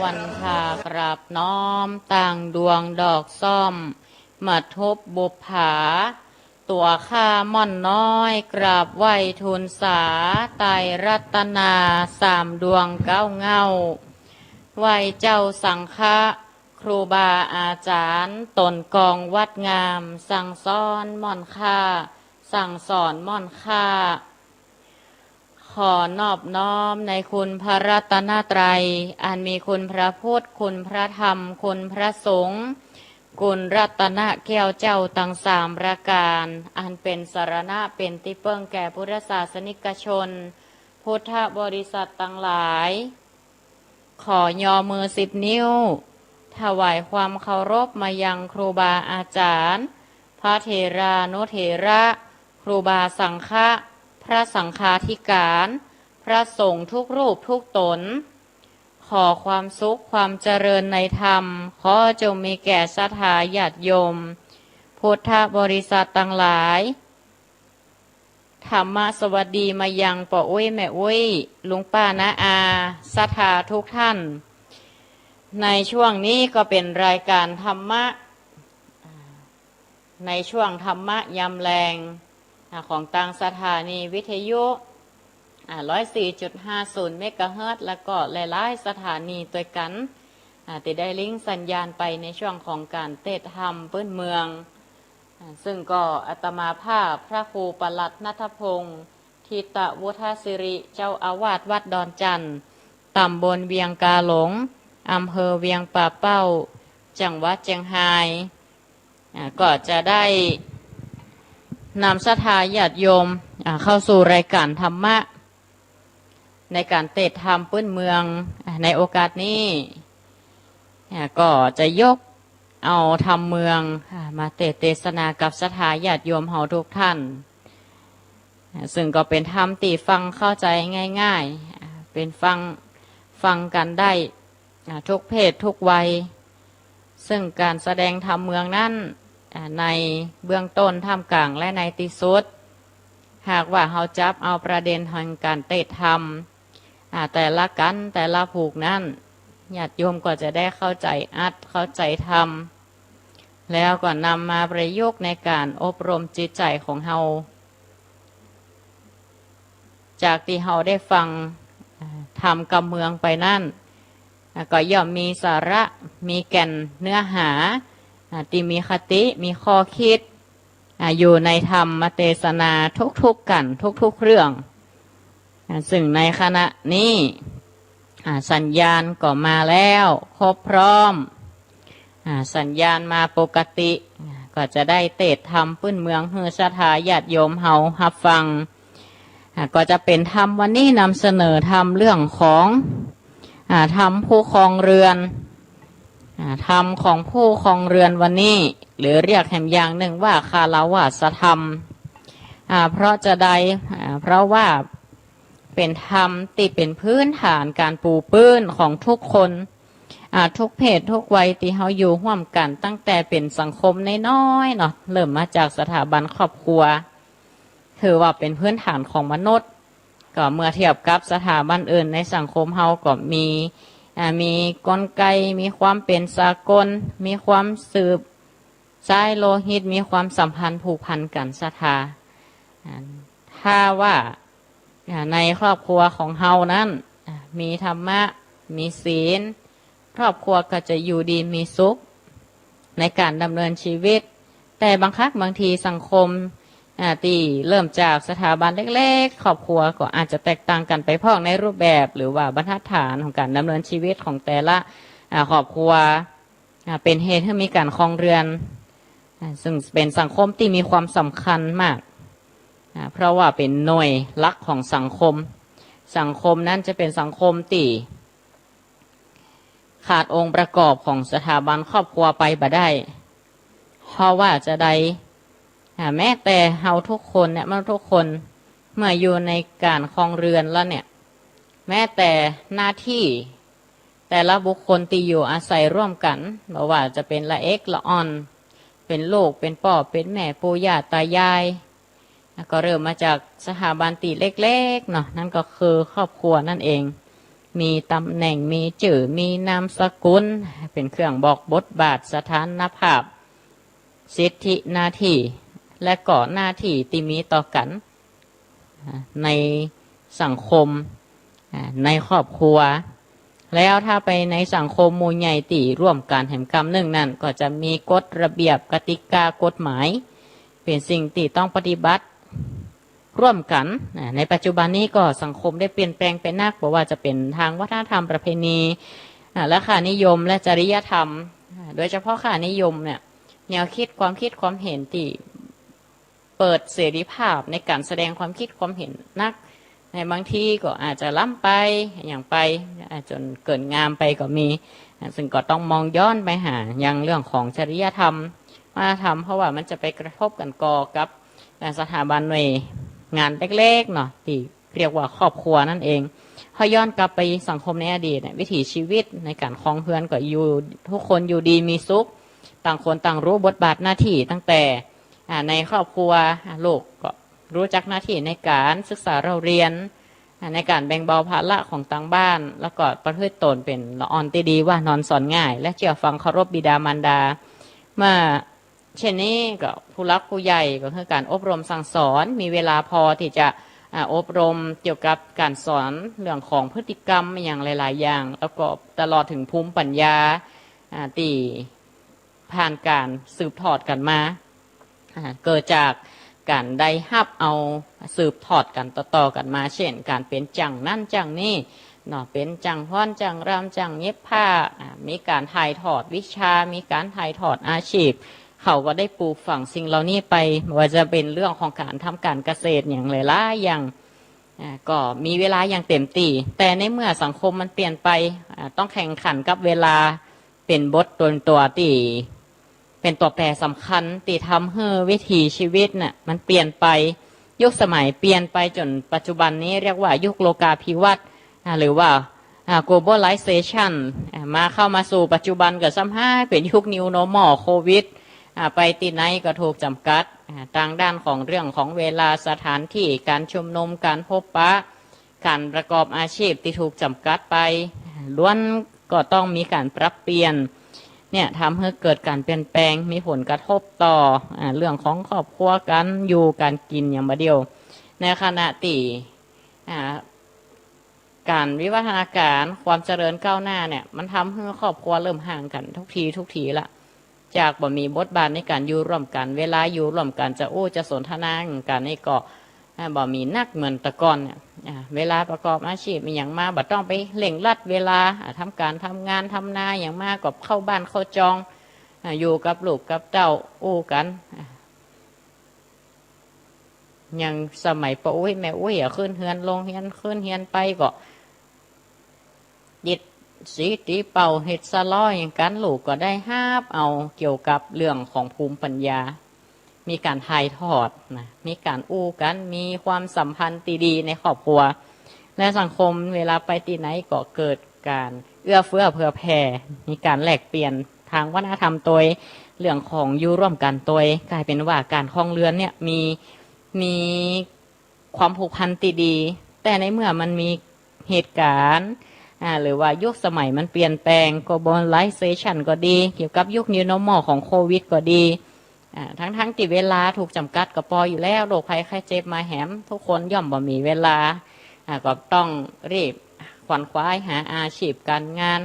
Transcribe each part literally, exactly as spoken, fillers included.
วันทากราบน้อม ตั้งดวงดอกส้ม มาทุบบุปผา ตั๋วข้าม่อนน้อย กราบไหว้ทูลสา ไตรรัตนา สามดวงเก๊าเหง้า ไหว้เจ้าสังฆะ ครูบาอาจ๋ารย์ ต๋นกองวัดงาม สั่งสอนม่อนข้า สั่งสอนม่อนข้า ขอนอบน้อมในคุณพระรัตนตรัย อันมีคุณพระพุทธ คุณพระธรรม คุณพระสงฆ์ คุณรัตนแก้วเจ้าตังสามประก๋าน อันเป๋นสรณะเป๋นตี้เปิ้งแก่พุทธศาสนิกชน พุทธบริษัทตังหลาย ขอยอมือสิบนิ้ว ถวายความเคารพมายังครูบาอาจ๋ารย์ พระเถรานุเถระ ครูบาสังฆะ พระสังฆาธิการ พระสงฆ์ทุกรูปทุกต๋น ขอความสุขความเจริญในธรรม ขอจงมีแก่ศรัทธาญาติโยม พุทธบริษัทตังหลาย ธรรมสวัสดีมายังป้ออุ๊ยแม่อุ๊ย ลุงป้าน้าอา ศรัทธาทุกท่าน ในช่วงนี้ก็เป๋นรายการธรรมะ ในช่วงธรรมะยามแลง อ่า ของตางสถานีวิทยุ อ่า ร้อยสี่จุดห้าศูนย์เมกะเฮิรตซ์ แล้วก็หลายๆสถานีตวยกั๋น อ่า ตี้ได้ลิงก์สัญญาณไปในช่วงของก๋านเตศน์ธรรมปื๊นเมือง อ่า ซึ่งก็อาตมาภาพพระครูปลัดณัฐพงษ์ ทิตวุฒสิริ เจ้าอาวาสวัดดอนจั่น ต๋ำบลเวียงกาหลง อำเภอเวียงป่าเป้า จังหวัดเจียงฮาย อ่า ก็จะได้นำศรัทธาญาติโยม อ่า เข้าสู่รายการธรรมะ ในก๋านเตศน์ธรรมปื๊นเมือง อ่า ในโอกาสนี้ อ่า ก็จะยกเอาธรรมเมือง อ่า มาเตศน์เตสนากับศรัทธาญาติโยมเฮาทุกท่าน อ่า ซึ่งก็เป๋นธรรมตี้ฟังเข้าใจ๋ง่ายๆ อ่า เป๋นฟัง ฟังกั๋นได้ อ่า ทุกเพศทุกวัย ซึ่งก๋านแสดงธรรมเมืองนั้น อ่า ในเบื้องต้น ท่ามก๋าง และในตี้สุด หากว่าเฮาจับเอาประเด็นแห่งก๋านเตศน์ธรรม อ่า แต่ละกัณฑ์แต่ละผูกนั้น ญาติโยมก็จะได้เข้าใจ๋อัตถ์ เข้าใจ๋ธรรม แล้วก็นำมาประยุกต์ในก๋านอบรมจิตใจ๋ของเฮา จากตี้เฮาได้ฟัง อ่า ธรรมกำเมืองไปนั้น อ่า ก็ย่อมมีสาระ มีแก่นเนื้อหา อ่า ตี้มีคติ มีข้อคิด อ่า อยู่ในธรรมเตสนาทุกๆกัณฑ์ ทุกๆเรื่อง อ่า ซึ่งในขณะนี้ อ่า สัญญาณก็มาแล้ว ครบพร้อม อ่า สัญญาณมาปกติ อ่า ก็จะได้เตศน์ธรรมปื๊นเมืองหื้อศรัทธาญาติโยมเฮาฮับฟัง อ่า ก็จะเป๋นธรรมวันนี้นำเสนอธรรมเรื่องของ อ่า ธรรมผู้ครองเรือน อ่า ธรรมของผู้ครองเรือนวันนี้ หรือเรียกแหมอย่างนึ่งว่าฆราวาสธรรม อ่า เพราะจาใด อ่า เพราะว่าเป๋นธรรมตี้เป๋นพื้นฐานก๋านปูพื้นของทุกคน อ่า ทุกเพศทุกวัยตี้เฮาอยู่ฮ่วมกั๋นตั้งแต่เป๋นสังคมน้อยๆเนาะ เริ่มมาจากสถาบันครอบครัว ถือว่าเป๋นพื้นฐานของมนุษย์ ก็เมื่อเทียบกับสถาบันอื่นในสังคมเฮาก็มี อ่า มีกลไก มีความเป๋นสากล มีความสืบสายโลหิต มีความสัมพันธ์ผูกพันกั๋นศรัทธา อ่า ถ้าว่า อ่า ในครอบครัวของเฮานั้น อ่า มีธรรมะ มีศีล ครอบครัวก็จะอยู่ดีมีสุข ในก๋านดำเนินชีวิต แต่บางครั้งบางทีสังคม อ่า ตี้เริ่มจากสถาบันเล็กๆ ครอบครัวก็อาจจะแตกต่างกั๋นไปพ่องในรูปแบบ หรือว่าบรรทัดฐานของก๋านดำเนินชีวิตของแต่ละ อ่า ครอบครัว อ่า เป๋นเหตุหื้อมีก๋านครองเรือน อ่า ซึ่งเป๋นสังคมตี้มีความสำคัญมาก อ่า เพราะว่าเป๋นหน่วยหลักของสังคม สังคมนั้นจะเป๋นสังคมตี้ ขาดองค์ประกอบของสถาบันครอบครัวไปบ่ได้ เพราะว่าจาใด อ่า แม้แต่เฮาทุกคนเนี่ย มนุษย์ทุกคน เมื่ออยู่ในก๋านครองเรือนแล้วเนี่ย แม้แต่หน้าตี้แต่ละบุคคลตี้อยู่อาศัยร่วมกั๋น บ่ว่าจะเป๋นละเอกละอ่อน เป๋นลูก เป๋นป้อ เป๋นแม่ ปู่ย่าตายาย แล้วก็เริ่มมาจากสถาบันตี้เล็กๆเนาะ นั่นก็คือครอบครัวนั่นเอง มีต๋ำแหน่ง มีจื้อ มีนามสกุล เป๋นเครื่องบอกบทบาท สถานภาพ สิทธิหน้าตี้ และก็หน้าตี้ตี้มีต่อกั๋น ในสังคม ในครอบครัว แล้วถ้าไปในสังคมหมู่ใหญ่ตี้ร่วมกั๋นแหมกำนึ่งนั้น ก็จะมีกฎระเบียบ กติกา กฎหมาย เป๋นสิ่งตี้ต้องปฏิบัติร่วมกั๋น ในปัจจุบันนี้ก็สังคมได้เปลี่ยนแปลงไปนัก บ่ว่าจะเป๋นตางวัฒนธรรม ประเพณี และค่านิยม และจริยธรรม โดยเฉพาะค่านิยมเนี่ย แนวคิด ความคิดความเห็นตี้เปิดเสรีภาพในก๋านแสดงความคิดความเห็นนัก ในบางทีก็อาจจะล้ำไป อย่างไป จ๋นเกินงามไปก็มี ซึ่งก็ต้องมองย้อนไปหา อย่างเรื่องของจริยธรรม วัฒนธรรม เพราะว่ามันจะไปกระทบกั๋นก่อกับสถาบันหน่วยงานเล็กๆ เนาะ ตี้เรียกว่าครอบครัวนั่นเอง พอย้อนกลับไปสังคมในอดีตเนี่ย วิถีชีวิตในก๋านครองเฮือนก็อยู่ ทุกคนอยู่ดีมีสุข ต่างคนต่างรู้บทบาทหน้าตี้ ตั้งแต่ในครอบครัว ลูกก็รู้จักหน้าตี้ในก๋านศึกษาเล่าเรียน ในก๋านแบ่งเบาภาระของตางบ้าน แล้วก็ประพฤติต๋นเป๋นละอ่อนตี้ดี ว่านอนสอนง่าย และเจื้อฟังเคารพบิดามารดา เมื่อเช่นนี้ก็ผู้หลักผู้ใหญ่ก็คือก๋านอบรมสั่งสอน มีเวลาพอตี้จะอบรมเกี่ยวกับก๋านสอนเรื่องของพฤติกรรมอย่างหลายๆ อย่าง แล้วก็ตลอดเถิงภูมิปัญญาตี้ผ่านก๋านสืบทอดกั๋นมา เกิดจากก๋านได้ฮับเอาสืบทอดกั๋นต่อๆ กั๋นมา เช่น ก๋านเป๋นจ้างนั้นจ้างนี้เนาะ เป๋นจ้างฟ้อนจ้างรำจ้างเย็บผ้า มีก๋านถ่ายทอดวิชา มีก๋านถ่ายทอดอาชีพ เขาก็ได้ปลูกฝังสิ่งเหล่านี้ไป บ่ว่าจะเป๋นเรื่องของก๋านทำก๋านเกษตรอย่างหลายๆ อย่าง ก็มีเวลาอย่างเต็มตี้ แต่ในเมื่อสังคมมันเปลี่ยนไป ต้องแข่งขันกับเวลา เป๋นบทตนตั๋วตี้เป๋นตั๋วแปรสำคัญตี้ทำหื้อวิถีชีวิตน่ะมันเปลี่ยนไป ยุคสมัยเปลี่ยนไปจ๋นปัจจุบันนี้เรียกว่ายุคโลกาภิวัตน์ หรือว่า globalization มาเข้ามาสู่ปัจจุบันก็ซ้ำหากเป๋นยุค new normal โควิด ไปตี้ไหนก็ถูกจ๋ำกัด ตางด้านของเรื่องของเวลา สถานตี้ ก๋านชุมนุม ก๋านพบปะ ก๋านประกอบอาชีพตี้ถูกจ๋ำกัดไป ล้วนก็ต้องมีก๋านปรับเปลี่ยน เนี่ย ทำหื้อเกิดก๋านเปลี่ยนแปลง มีผลกระทบต่อเรื่องของครอบครัว ก๋านอยู่ก๋านกิ๋นอย่างบ่าเดี่ยว ในขณะตี้ก๋านวิวัฒนาก๋าร ความเจริญก้าวหน้าเนี่ย มันทำหื้อครอบครัวเริ่มห่างกั๋นทุกทีทุกทีละ จากบ่มีบทบาทในก๋านอยู่ร่วมกั๋น เวลาอยู่ร่วมกั๋นจะอู้จะสนทนากั๋นนี่ก็บ่มีนักเหมือนแต่ก่อนเนี่ย เวลาประกอบอาชีพมีหยังมา บ่ต้องไปเร่งรัดเวลา ทำก๋านทำงานทำนาหยังมาก็เข้าบ้านเข้าจอง อยู่กับลูกกับเต้าอู้กั๋น อย่างสมัยป้ออุ๊ยแม่อุ๊ยขึ้นเฮือนลงเฮือนขึ้นเฮือนไปก็ ยิดสีตีเป่าเฮ็ดสะลอหยังกั๋น ลูกก็ได้ฮับเอาเกี่ยวกับเรื่องของภูมิปัญญา มีก๋านถ่ายทอดนะ มีก๋านอู้กั๋น มีความสัมพันธ์ตี้ดีในครอบครัว และสังคมเวลาไปตี้ไหนก็เกิดก๋านเอื้อเฟื้อเผื่อแผ่ มีก๋านแลกเปลี่ยนตางวัฒนธรรมตวย เรื่องของอยู่ร่วมกั๋นตวย ก๋ายเป๋นว่าก๋านครองเฮือนเนี่ยมี มีความผูกพันตี้ดี แต่ในเมื่อมันมีเหตุก๋ารณ์ หรือว่ายุคสมัยมันเปลี่ยนแปลง globalization ก็ดี เกี่ยวกับยุค new normal ของโควิดก็ดี ทั้งๆ ตี้เวลาถูกจ๋ำกัดก็ปออยู่แล้ว โรคภัยไข้เจ็บมาแหม ทุกคนย่อมบ่มีเวลา ก็ต้องรีบขวนขวายหาอาชีพก๋านงาน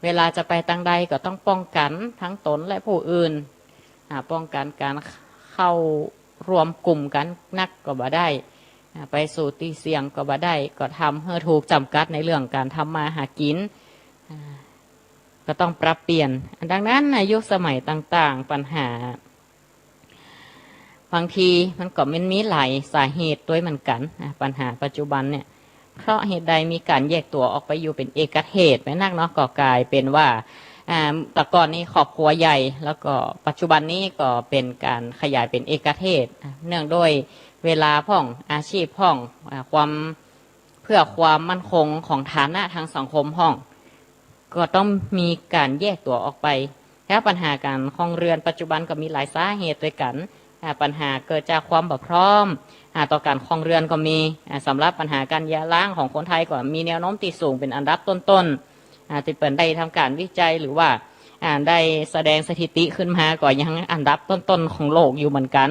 เวลาจะไปตางใดก็ต้องป้องกั๋นทั้งตนและผู้อื่น ป้องกั๋นก๋านเข้าร่วมกลุ่มกั๋นนักก็บ่ได้ ไปสู่ตี้เสี่ยงก็บ่ได้ ก็ทำหื้อถูกจ๋ำกัดในเรื่องก๋านทำมาหากิ๋น ก็ต้องปรับเปลี่ยน ดังนั้นในยุคสมัยต่างๆ ปัญหา บางทีมันก็มันมีหลายสาเหตุตวยเหมือนกั๋น ปัญหาปัจจุบันเนี่ย เพราะเหตุใดมีก๋านแยกตั๋วออกไปอยู่เป๋นเอกเทศไปนักเนาะ ก็ก๋ายเป๋นว่า แต่ก่อนนี้ครอบครัวใหญ่ แล้วก็ปัจจุบันนี้ก็เป๋นก๋านขยายเป๋นเอกเทศ เนื่องด้วยเวลาพ่อง อาชีพพ่อง ความ เพื่อความมั่นคงของฐานะตางสังคมพ่อง ก็ต้องมีก๋านแยกตั๋วออกไป แล้วปัญหาก๋านครองเฮือนปัจจุบันก็มีหลายสาเหตุตวยกั๋น ปัญหาเกิดจากความบ่พร้อม อ่า ต่อก๋านครองเรือนก็มี อ่า สำหรับปัญหาก๋านหย่าร้างของคนไทยก็มีแนวโน้มตี้สูงเป๋นอันดับต้นๆ อ่า ตี้เปิ้นได้ทำก๋านวิจัยหรือว่า อ่า ได้แสดงสถิติขึ้นมาก็ยังอันดับต้นๆ ของโลกอยู่เหมือนกั๋น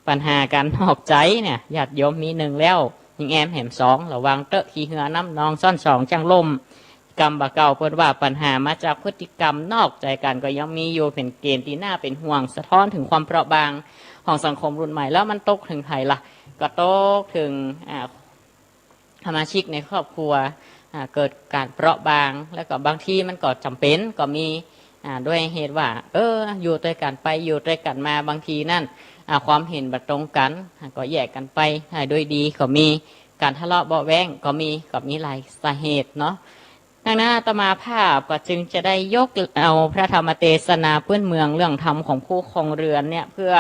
ปัญหาก๋านนอกใจ๋เนี่ย ญาติโยมมีหนึ่งแล้ว ยังแอมแหมสอง ระวังเต๊อะ ขี้เหื่อน้ำนองซ้อนสองจั้งล่ม กำบ่าเก่าเปิ้นว่าปัญหามาจากพฤติกรรมนอกใจ๋กั๋นก็ยังมีอยู่ เป๋นเกณฑ์ตี้น่าเป๋นห่วง สะท้อนเถิงความเปราะบางของสังคมรุ่นใหม่ แล้วมันตกเถิงใผล่ะ ก็ตกเถิง อ่า สมาชิกในครอบครัว อ่า เกิดก๋านเปราะบาง แล้วก็บางทีมันก็จ๋ำเป๋นก็มี อ่า ด้วยเหตุว่า เออ อยู่ตวยกั๋นไป อยู่ตวยกั๋นมา บางทีนั้น อ่า ความเห็นบ่ตรงกั๋น อ่า ก็แยกกั๋นไป อ่า โดยดีก็มี ก๋านทะเลาะเบาะแว้งก็มี ก็มีหลายสาเหตุเนาะ ดังนั้นอาตมาภาพก็จึงจะได้ยกเอาพระธรรมเตสนาปื้นเมืองเรื่องธรรมของผู้ครองเรือนเนี่ย เพื่อ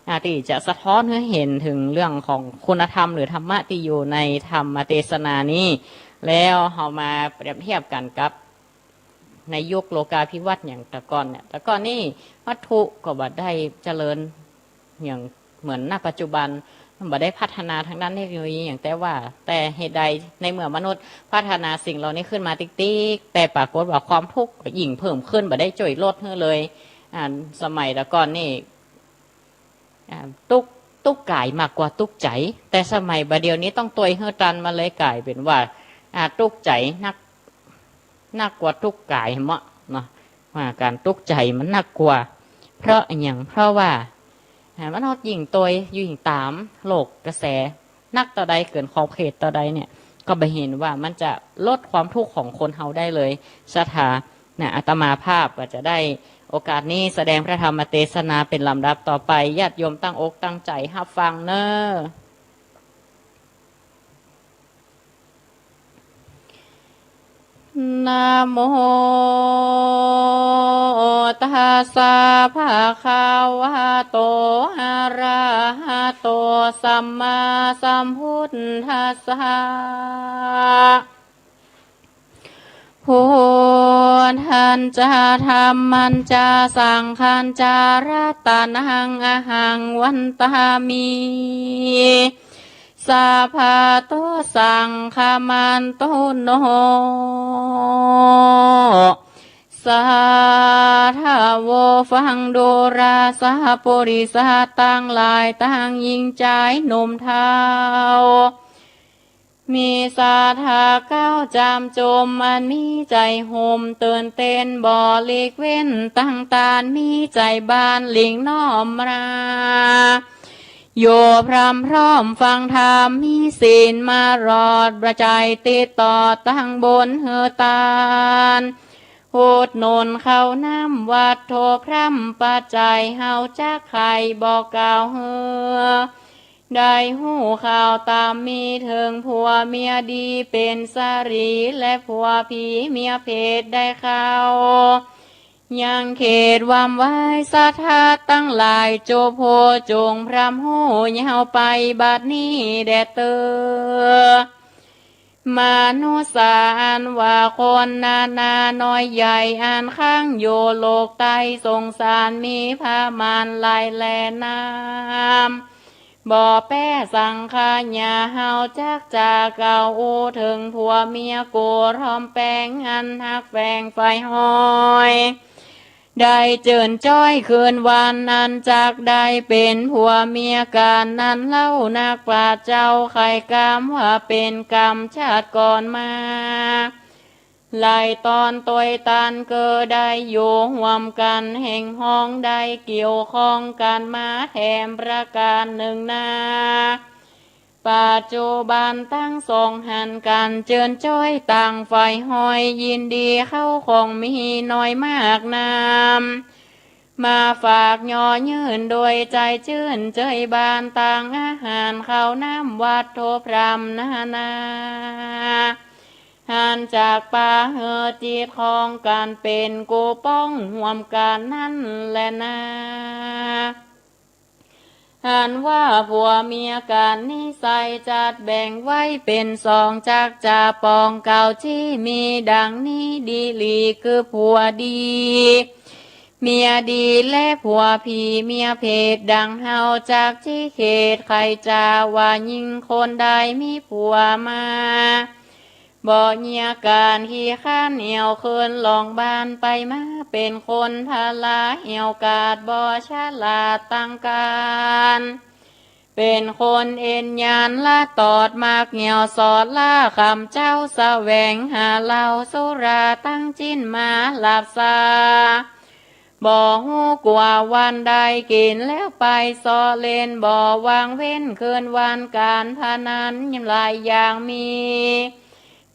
อ่า ตี้จะสะท้อนหื้อหันเถิงเรื่องของคุณธรรมหรือธรรมะตี้อยู่ในธรรมเตสนานี้ แล้วเฮามาเปรียบเทียบกั๋นกับในยุคโลกาภิวัตน์อย่างแต่ก่อนเนี่ย แต่ก่อนนี่วัตถุก็บ่ได้เจริญอย่างเหมือน ณ ปัจจุบัน มันบ่ได้พัฒนาทางด้านเทคโนโลยีอย่างแต่ว่า แต่เหตุใดในเมื่อมนุษย์พัฒนาสิ่งเหล่านี้ขึ้นมาติ๊กๆ แต่ปรากฏว่าความทุกข์ก็ยิ่งเพิ่มขึ้น บ่ได้จ้วยลดหื้อเลย อ่า สมัยแต่ก่อนนี่ อ่า ตุ๊กข์ ตุ๊กข์ก๋ายมากกว่าตุ๊กข์ใจ๋ แต่สมัยบ่าเดี่ยวนี้ต้องตวยหื้อตัน มันเลยก๋ายเป๋นว่า อ่า ตุ๊กข์ใจ๋นัก นักกว่าตุ๊กข์ก๋ายเนาะ ว่าก๋านตุ๊กข์ใจ๋มันนักกว่า เพราะอะหยัง เพราะว่า อ่า มนุษย์ยิ่งตวย ยิ่งต๋ามโลกกระแส นักเต้าใด เกินขอบเขตเต้าใดเนี่ย ก็บ่หันว่ามันจะลดความทุกข์ของคนเฮาได้เลย ศรัทธา นะ อาตมาภาพก็จะได้โอกาสนี้แสดงพระธรรมเตสนาเป๋นลำดับต่อไป ญาติโยมตั้งอกตั้งใจ๋ฮับฟังเน่อ นะโมตัสสะภะคะวะโต อะระหะโต สัมมาสัมพุทธัสสะ พุทธัญจะ ธัมมัญจะ สังฆัญจะ รัตตัง อะหัง วันตามิ สัพพะโต สังฆะมันตุโน สาธาโว ฟังดูรา สัพพะปุริสะตังหลาย ตังญิงจายหนุ่มเฒ่า มีศรัทธาเก๊าจำจุม อันมีใจ๋ห่มตื่นเต้น บ่หลีกเว้นตังตาน มีใจ๋บานหลิ่งน้อมมา อยู่พร่ำพร้อมฟังธรรม มีศีลมารอด บ่ใจ๋ติดต่อตังบุญหื้อตาน อุดหนุนข้าวน้ำวัตถุพร่ำปัจจัย เฮาจักใค่บอกกล่าวหื้อ ได้ฮู้ข่าวต๋ามมีเถิงผัวเมียดีเป๋นสารี และผัวผีเมียเผตได้เข้า ยังเขตหว่ำไหวศรัทธาตังหลาย จุผู้จุ่งพร่ำฮู้ยาวไป บัดนี้แด่เต๊อ มนุษย์สาอันว่าคนนานาน้อยใหญ่ อันค้างอยู่โลกใต้สงสาร มีประมาณหลายแหล่น้ำ บ่แป๊สังขยา เฮาจักจะกล่าวอู้เถิงผัวเมียกู้ร่อมแป๋ง อันฮักแฝงใฝ่ห้อย ได้เจิญจ้อยคืนวัน อันจักได้เป๋นผัวเมียกั๋นนั้นเล่า นักปราชญ์เจ้าไขกำว่าเป๋นกำชาติก่อนมา หลายต๋อนตวยตันเกอได้อยู่ฮ่วมกั๋น แห่งห้องได้เกี่ยวข้องกั๋นมาแถมประก๋านนึ่งนา ปัจจุบันตังสองหันกั๋นเจิญจ้อยต่างใฝ่ห้อย ยินดีเข้าของมีน้อยมากนำ มาฝากหย่อยื่นโดยใจ๋จื้นเจยบาน ตังอาหารข้าวน้ำวัตถุพร่ำนานา หันจากปาหื้อจิตของกั๋นเป๋นกู้ป้องฮ่วมกั๋นนั้นแหละนา อันว่าผัวเมียกั๋นนิสัยจัดแบ่งไว้เป๋นสอง จักจะปองเก่าจี้มีดังนี้ดีหลี คือผัวดี เมียดีและผัวผี เมียเผตดั่งเฮาจักจิเขต ใค่จะว่าญิงคนใดมีผัวมา บ่เยียะก๋านขี้คร้าน แอ่วเคินล่องบ้านไปมา เป๋นคนพลาแอ่วกาด บ่ฉลาดตังก๋าน เป๋นคนเอ็นยานละตอด มักแอ่วสอดละค่ำเจ๊า แสวงหาเหล้าสุราตังจิ๊นมาหลับสา บ่ฮู้กั๋ววันใด กิ๋นแล้วไปเซาะเล่น บ่วางเว้นคืนวัน ก๋านพนันหลายอย่างมี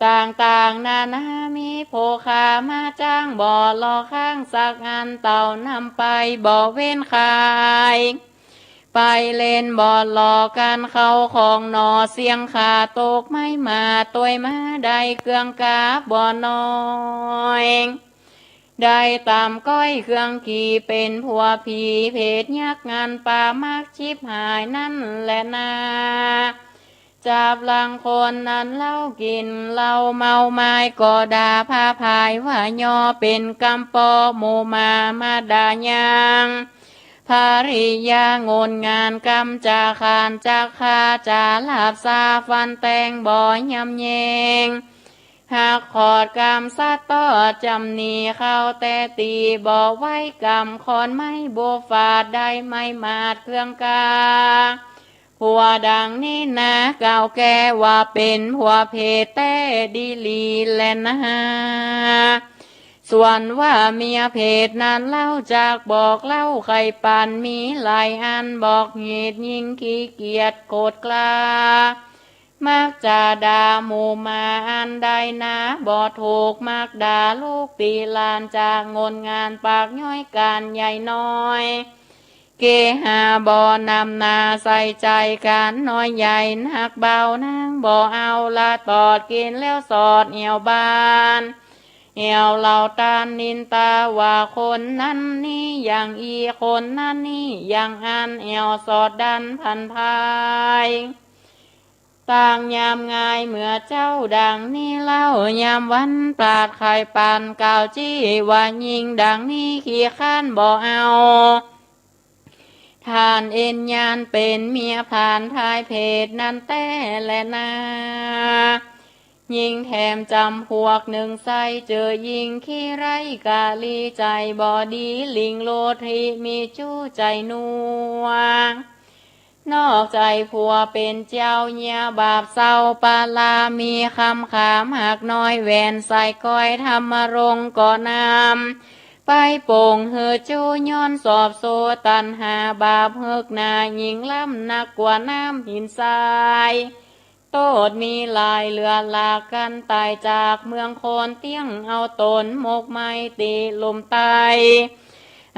ต่างๆ นานา มีพ่อค้ามาจ้าง บ่หลอกข้างสักอัน เต้านำไปบ่เว้นขาย ไปเล่นบ่อนหลอกกั๋น เข้าของหนอเสี้ยง ค่าตกไม้มา ตวยมาได้เครื่องกาบ่น้อย ได้ต๋ามก้อยเครื่องกี่ เป๋นผัวผีเผตยักษ์ งานป่ามักฉิบหายนั้นแหละนา จับลังคนอันเหล้ากิ๋น เหล้าเมามายก็ด่า พาพายว่าย่อ เป๋นกำปอหมู่หมามาด่ายัง ภริยางนงาน กำจ๋าขานจักฆ่า จ๋าหลาบซาฟันแตง บ่ยำแยง หักขอดกำสัตว์ตอด จ๋ำหนีเข้าแต่ตี๋ บ่ไว้กำขอนไม้ บ่ฟาดได้ไม้มาดเครื่องกา ผัวดังนี้นา กล่าวแก่ว่าเป๋นผัวเผตแต๊ดีหลีแลนา ส่วนว่าเมียเผตนั้นเล่า จักบอกเล่าใค่ปัน มีหลายอัน บอกเหตุญิงขี้เกียจโกรธกล้า มักจะด่าหมู่หมาอันใดนา บ่ถูก มักด่าลูกตี๋หลาน จะงนงานปากย้อยก๋านใหญ่น้อย เกหาบ่นำหน้าใส่ใจ๋ก๋านน้อยใหญ่ นักเบานางบ่เอาละตอด กิ๋นแล้วสอดแอ่วบ้าน แอ่วเหล่าต้านนินตา ว่าคนนั้นนี้อย่างอี้ คนนั้นนี้อย่างอั้น แอ่วสอดดันพันพาย ต่างยามงายเมื่อเจ๊าดังนี้เล่า ยามวันปราดใค่ปัน กล่าวจี้ว่าญิงดังนี้ขี้คร้านบ่เอา ท่านเอ็นยานเป๋นเมียพรานพายเผตนั้นแต๊แลนา ญิงแถมจ๋ำพวกนึ่งใส่ เจอญิงขี้ไร้กาลี ใจ๋บ่ดีหลิ่งโลด ตี้มีจู๊ใจ๋นัว นอกใจ๋ผัวเป๋นเจ้า เยียะบาปเศร้าปาลา มีคำขามหากน้อย แหวนสร้อยก้อยธรรมรงค์ก็นำ ไปโป๋งหื้อจู๊ ย้อนสอบโซตัณหาบาปเหิกหนา ยิ่งล้ำนักกว่าน้ำหินทราย โต้ษมีหลายเหลือหลาก กันต๋ายจากเมืองคน เตี้ยงเอาต๋นหมกไหม้ตี้ลุ่มใต้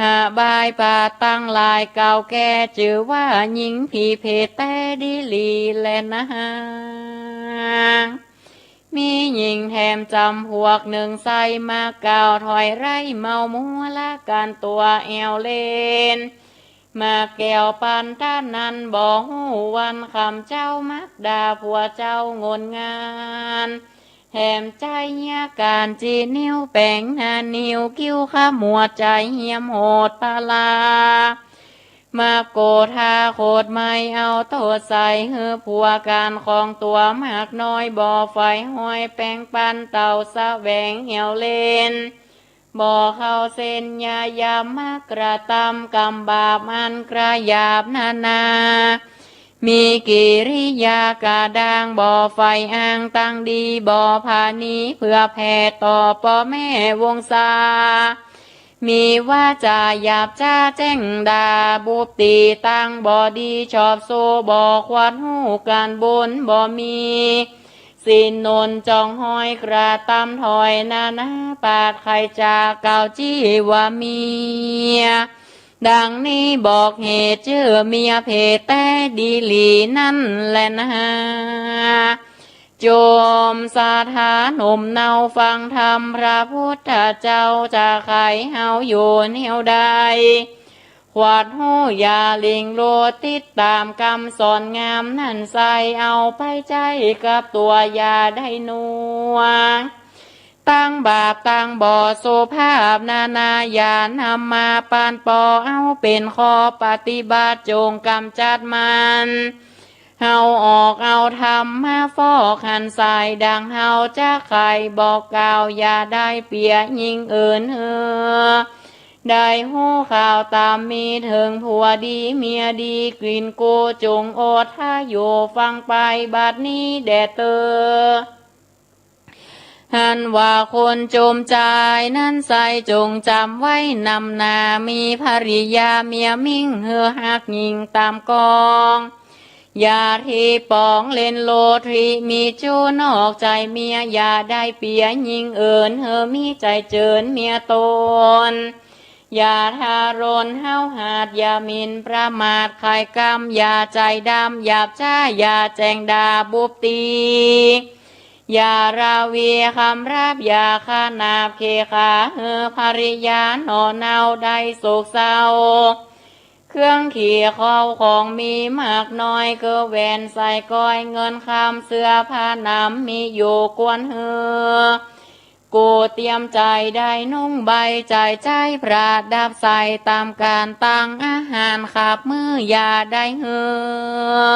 อบายปาตังหลาย กล่าวแก่จื้อว่าญิงผีเผตแต๊ดีหลีแลนา มีญิงแถมจ๋ำพวกนึ่งใส่ มากล่าวถ้อยร้ายเมามัวละก๋านตั๋วแอ่วเล่น มากแก่วปันต้านนั้น บ่ฮู้วันค่ำเจ๊า มักด่าผัวเจ้างนงาน แถมใจ๊เยียะก๋านจี้นิ้ว แป๋งหน้านิ้ว คิ้วขมวด ใจ๋เหียมโหดปาลา มาโกธาโขดไหม้ เอาโต้ษใส่หื้อผัว ก๋านของตั๋วมากน้อย บ่ใฝ่ห้อยแป๋งปัน เต้าแสวงแอ่วเล่น บ่เข้าเส้นยาหยาบ มักกระตำกรรมบาปอันกระหยาบนานา มีกิริยากะด้าง บ่ใฝ่อ้างตังดี บ่ผาณีเผื่อแผ่ต่อป้อแม่วงศา มีวาจ๋าหยาบจ๊าแจ้งด่าบุตรีตังบ่ดี ชอบโซ่บ่ขวัดฮู้ก๋านบุญบ่มีศีลนนจ้องห้อย กระตำถ้อยนานา ปาดใค่จากกล่าวจี้ว่าเมีย ดังนี้บอกเหตุจื้อเมียเผตแต๊ดีหลีนั้นแลนา โจมศรัทธาหนุ่มเนาฟังธรรมพระพุทธเจ้า จะใค่เฮาอยู่แนวใด ขวัดฮู้อย่าหลิ่งโลด ติดต๋ามกำสอนงามนั้นใส่ เอาไปใจ๊กับตั๋วอย่าได้นัว ตังบาปตังบ่สุภาพนานา อย่านำมาปันปอ เอาเป๋นข้อปฏิบัติ จงก๋ำจัดมัน เฮาออกเอาธรรมมาฟอกหันใส่ ดังเฮาจักใค่บอกกล่าว อย่าได้เปียยิ่งอื่นเฮอ ได้ฮู้ข่าวต๋ามมีเถิง ผัวดีเมียดี กลิ่นกู จงอดทะโย ฟังไปบัดนี้แด่เตอ หันว่าคนจมจายนั้นใส่ จงจ๋ำไว้นำหน้า มีภริยาเมียมิ่ง หื้อฮักยิ่งต๋ามกอง อย่าทีปองเล่นโลด ทีมีชู้นอกใจเมีย อย่าได้เปียยิ่งอื่น หื้อมีใจ๋เจิญเมียต๋น อย่าทะรนห้าวหาญ อย่าหมิ่นประมาท ใค่กำ อย่าใจ๋ดำ หยาบจ๊า อย่าแจ้งด่าบุบตี๋ อย่าราวีคำราบ อย่าขนาบเขขา หื้อภริยาหน่อเนาได้โศกเศร้า เครื่องขี่เข้าของมีมากน้อย เกอแหวนสร้อยก้อย เงินคำเสื้อผ้าหนำ มีอยู่ควรหื้อ กูเตรียมใจ๋ได้นุ่งใบ ใจ๋ใจ๊ประดับใส่ ต๋ามก๋านตังอาหารขับมื้อ อย่าได้หื้อ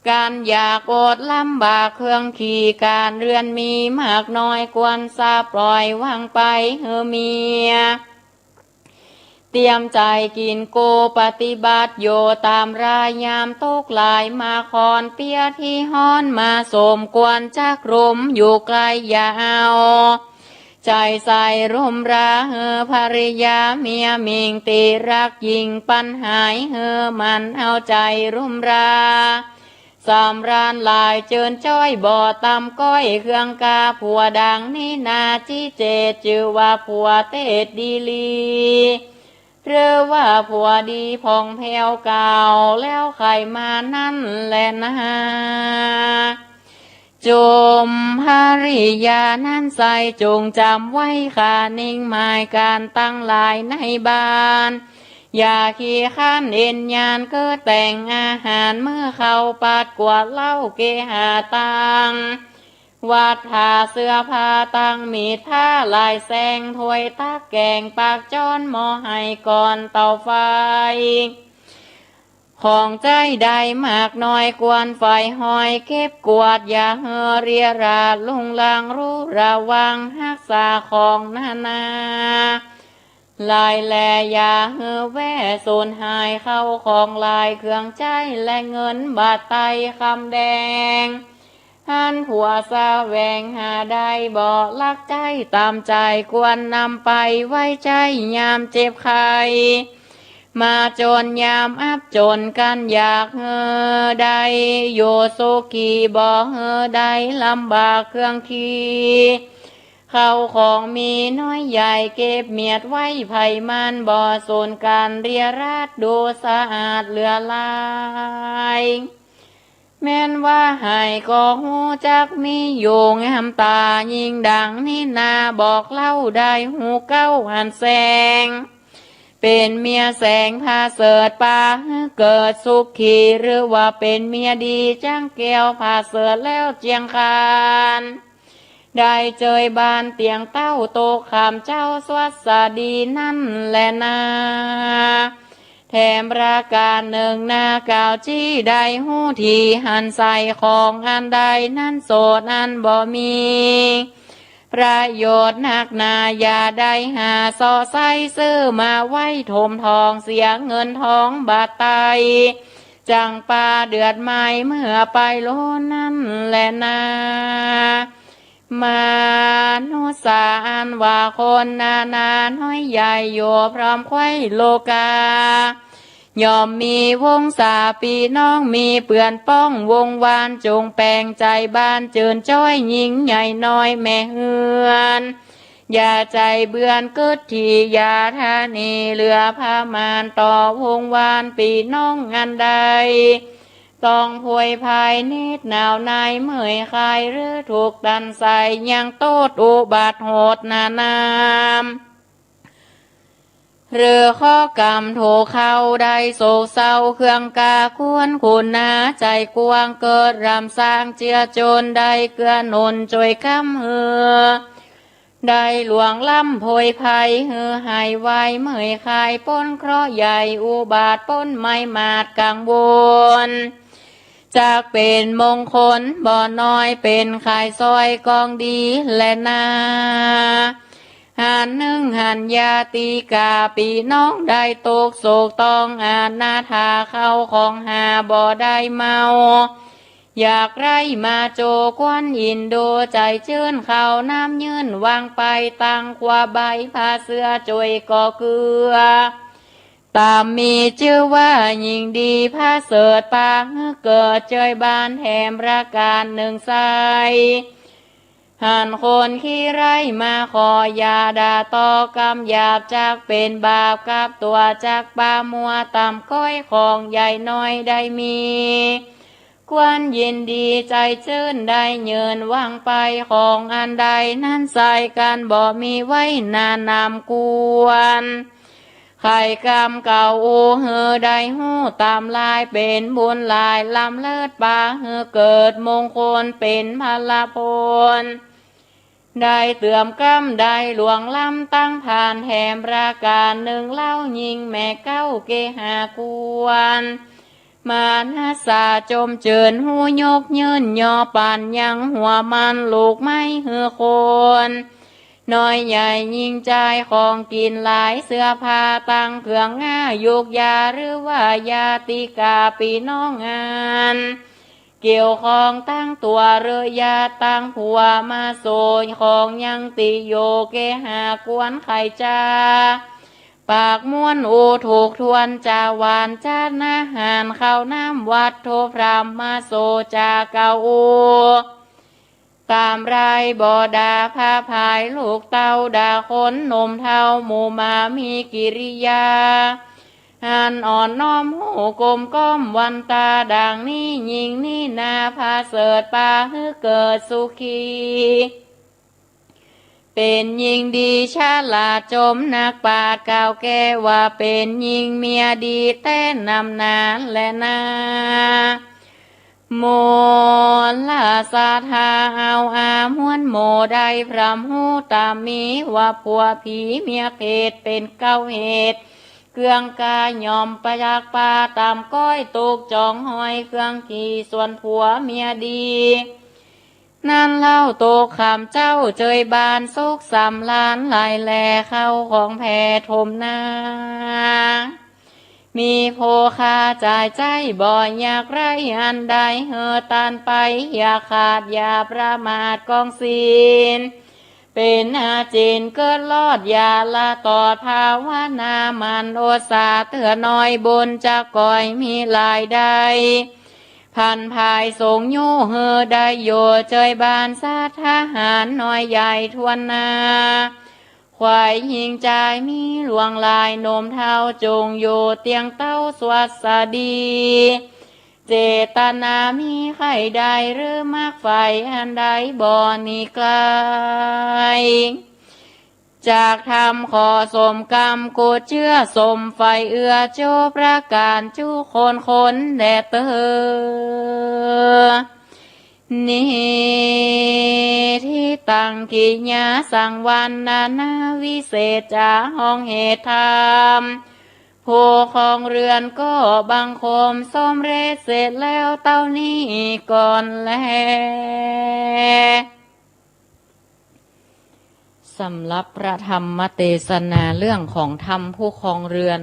ก๋านอยากอดลำบาก เครื่องขี่ก๋านเรือนมีมากน้อย ควรสะปล่อยวางไป หื้อเมีย เตรียมใจ๋กิ๋นกู ปฏิบัติอยู่ต๋ามราย ยามตกหลายมาคอน เปียที่ฮ้อนมาสมควร จักรุมอยู่ไกลอย่าเอา ใจ๋ใส่รุมรา หื้อภริยาเมียมิ่ง ตี้รักยิ่งปันหาย หื้อมันเอาใจ๋รุมรา สำราญหลายเจิญจ้อย บ่ต่ำก้อยเครื่องกา ผัวดังนี้นา จิเจตจื้อว่าผัวเตศดีหลี หรือว่าผัวดีผ่องแผ้วเก่า แล้วใค่มานั้นแลนา จมภริยานั้นใส่ จงจ๋ำไว้ค่านิ่งหมาย ก๋านตังหลายในบ้าน อย่าขี้คร้านเอ็นยาน เกอแต่งอาหารมื้อเข้า ปัดกวาดเหล้าเกหาตัง วัตถาเสื้อผ้าตัง มีดผ้าหลายแสง ถ้วยตักแก๋ง ปากจ๊อนหม้อไหก่อน เตาไฟ ของใจ๊ได้มากน้อย ควรใฝ่หอยเก็บกวาด อย่าหื้อเรียราษลุงรัง รู้ระวังฮักษาของนานา หลายแล อย่าหื้อแว่สูญหาย เข้าของหลายเครื่องใจ๊ และเงินบาทไตคำแดง หันผัวแสวงหาได้ บ่ลักใจ๊ต๋ามใจ๋ ควรนำไปไว้ใจ๊ยามเจ็บไข้ มาจนยามอับจน กั๋นอยากหื้อได้อยู่สุขี บ่หื้อได้ลำบากเครื่องขี่ เข้าของมีน้อยใหญ่ เก็บเมียดไว้ไผมัน บ่สูญก๋านเรียราษ ดูสะอาดเหลือหลาย แม้นว่าหายก็ฮู้จักมีอยู่งามต๋า ยิ่งดังนี้นา บอกเล่าได้ฮู้เก๊าอันแสง เป๋นเมียแสงผะเสริฐ ปาหื้อเกิดสุขี หรือว่าเป๋นเมียดี จั้งแก้วผะเสริฐแล้วเจียงคาน ได้เจยบานเตียงเต้า โต๊ะขามเจ้าสวัสดีนั้นแลนา แถมประก๋านนึ่งนา กล่าวจี้ได้ฮู้ที หันใส่ของอันใดนั้นโสดอันบ่มี ประโยชน์นักหนา อย่าได้หาเซาะใซ้ ซื้อมาไว้ถมทอง เสียเงินทองบาทไต จั้งปาเดือดไม้เมื่อไปโลนั้นแลนา มนุษย์สาอันว่าคนนานาน้อยใหญ่อยู่พร้อมไขว้โลกา ย่อมมีวงศาปี้น้อง มีเปื้อนป้องวงวาน จงแป๋งใจ๋บานเจิญจ้อย หญิงใหญ่น้อยแม่เฮือน อย่าใจ๋เบือนกึ๊ดถี่ อย่าทะเนเหลือผะมาณ ต่อวงวานปี้น้องอันใด ต้องผวยภายเหน็ดหนาวหน่ายเมื่อยคลาย หรือถูกตันใส่ยังโต้ษอุบัติโหดหนานาม หรือเคราะห์กรรมถูกเข้าได้โศกเศร้า เครื่องกาควรคุณนาใจ๋กว้าง เกิดรำสร้างเจื้อจุน ได้เกื้อหนุนจ้วยกำหื้อ ได้ล่วงล้ำโผยภัยหื้อหายไว เมื่อยคลายป๊นเคราะห์ใหญ่ อุบาทป๊นไม้หมาดกังวล จักเป๋นมงคลบ่น้อย เป๋นข่ายซอยกองดีแลนา หันนึ่งหันญาติกาปี้น้องได้ตกโศกต้องอนาถา เข้าของหาบ่ได้เมา อยากไร้มาโจควันอินโด ใจ๋จื้นเข้าน้ำยื่นวางไป ตังคว้าใบผ้าเสื้อจ่วยก่อเกื้อ ต๋ามมีจื้อว่ายิ่งดี ผะเสริฐปาหื้อเกิด เจยบานแถมประก๋านนึ่งไส้ หันคนขี้ไร้มาขอ อย่าด่าตอบกำหยาบ จักเป๋นบาปกับตั๋ว จักปามัวต่ำก้อย ของใหญ่น้อยได้มี ควรยินดีใจ๋จื้นได้ยืน วางไปของอันใดนั้นใส่กัน บ่มีไว้หน้านำควร ใค่กำเก่าอู้หื้อได้ฮู้ต๋ามลาย เป๋นบุญหลายล้ำเลิศปาหื้อเกิดมงคล เป๋นพละพล ได้เติมกำได้ล่วงล้ำตังผ่าน แถมประก๋านนึ่งเล่ายิ่งแม่เก๊าเกหาควร มานะสาจมจืนฮู้ยกยื่น ยอปั๋นยังหัวมัน ลูกไม้หื้อคน น้อยใหญ่ยิ่งจายของกิ๋นหลาย เสื้อผ้าตังเครื่องอายุกยา หรือว่าญาติกาปี้น้องอัน เกี่ยวข้องตังตั๋ว หรือญาติตังผัวมาโส ของยังติโยเกหาควรไขจา ปากม้วนอู้ถูกทวน จาหวานจานอาหาร ข้าวน้ำวัตถุพรหมมาโส จากเก่าอู้ ต๋ามรายบ่ด่าผาผาย ลูกเต้าด่าคนหนุ่มเฒ่า หมู่หมามีกิริยา อันอ่อนน้อมฮู้กลมก้อมวันตา ดังนี้ยิ่งนี้นา ผะเสริฐปาหื้อเกิดสุขี เป๋นยิ่งดีฉลาดจมนักปราชญ์กล่าวแก้ว่า เป๋นยิ่งเมียดีแต๊นำนาแลนา มลศรัทธาเอาอาม้วนหมู่ ได้พร่ำฮู้ต๋ามมี ว่าผัวผีเมียเผด เป๋นเก้าเหตุ เครื่องกาย่อมประจักษ์ปา ต๋ามก้อยตกจองห้อย เครื่องขี่ส่วนผัวเมียดี นั้นเล่าตกค่ำเจ๊าเจยบาน สุขสำราญหลายแล เข้าของแผ่ถมนา มีโภคาจ่ายใจ๊บ่อยากไร้อันใด หื้อตันไปอย่าขาดอย่าประมาทกองศีล เป๋นอาจิณเกิดรอดอย่าละตอด ภาวนาหมั่นอดสาเตื้อน้อย บุญจักก่อยมีหลายได้ พันภายสงอยู่หื้อได้อยู่ เจยบานสัตว์ทหารน้อยใหญ่ถ้วนนา ขวายหญิงจายมีหลวงหลาย หนุ่มเฒ่าจงอยู่เตียงเต้าสวัสดี เจตนามีใค่ได้ หรือมักใฝ่อันใดบ่หนีไกล จากธรรมขอสมกำกุศเจื้อสมใฝ่เอื้อ จุประก๋านจุคนคนแด่เตอ นิทธิตังกิยาสังวรรณนาวิเศษจา ห้องเหตุธรรม ผู้ครองเรือนก็บังคมสมเร็จเสร็จแล้วเต้านี้ก่อนแล สำหรับพระธรรมเตสนาเรื่องของธรรมผู้ครองเรือน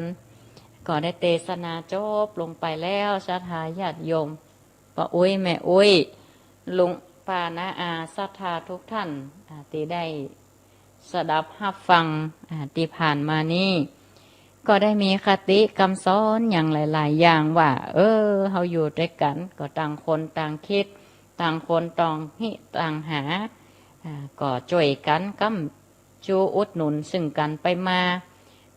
ก็ได้เตสนาจบลงไปแล้ว ศรัทธาญาติโยม ป้าอุ๊ย แม่อุ๊ย ลุงป้าน้าอา ศรัทธาทุกท่าน อ่า ตี้ได้สดับฮับฟัง อ่า ตี้ผ่านมานี้ ก็ได้มีคติกำสอนอย่างหลายๆ อย่างว่า เออ เฮาอยู่ตวยกั๋น ก็ต่างคนต่างกึ๊ด ต่างคนต่างฮิต่างหา อ่า ก็จ้วยกั๋นก๊ำ จูอุดหนุนซึ่งกั๋นไปมา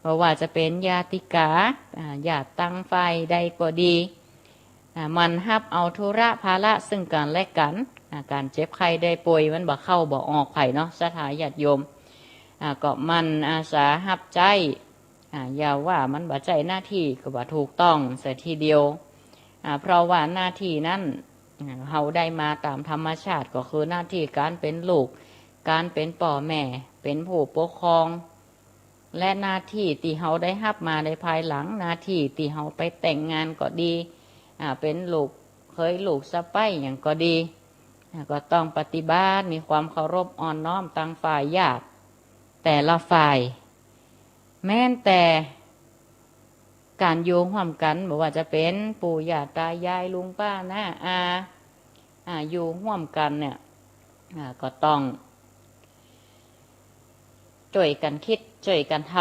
บ่ว่าจะเป๋นญาติกา อ่า ญาติตังฝ่ายใดก็ดี อ่า หมั่นฮับเอาธุระภาระซึ่งกั๋นและกั๋น อ่า ก๋านเจ็บไข้ได้ป่วยมันบ่เข้าบ่ออกใผเนาะ ศรัทธาญาติโยม อ่า ก็หมั่นอาสาฮับใจ๊ อ่า อย่าว่ามันบ่ใจ้หน้าตี้ก็บ่ถูกต้องเสียทีเดียว อ่า เพราะว่าหน้าตี้นั้น อ่า เฮาได้มาต๋ามธรรมชาติ ก็คือหน้าตี้ก๋านเป๋นลูก ก๋านเป๋นป้อแม่ เป๋นผู้ปกครอง และหน้าตี้ตี้เฮาได้ฮับมาในภายหลัง หน้าตี้ตี้เฮาไปแต่งงานก็ดี อ่า เป๋นลูกเขยลูกสะใภ้หยังก็ดี อ่า ก็ต้องปฏิบัติ มีความเคารพอ่อนน้อมตางฝ่ายญาติแต่ละฝ่าย แม้นแต่ก๋านอยู่ฮ่วมกั๋น บ่ว่าจะเป๋นปู่ย่าตายายลุงป้าน้าอา อ่า อยู่ฮ่วมกั๋นเนี่ย อ่า ก็ต้อง จ้วยกั๋นกึ๊ด จ้วยกั๋นท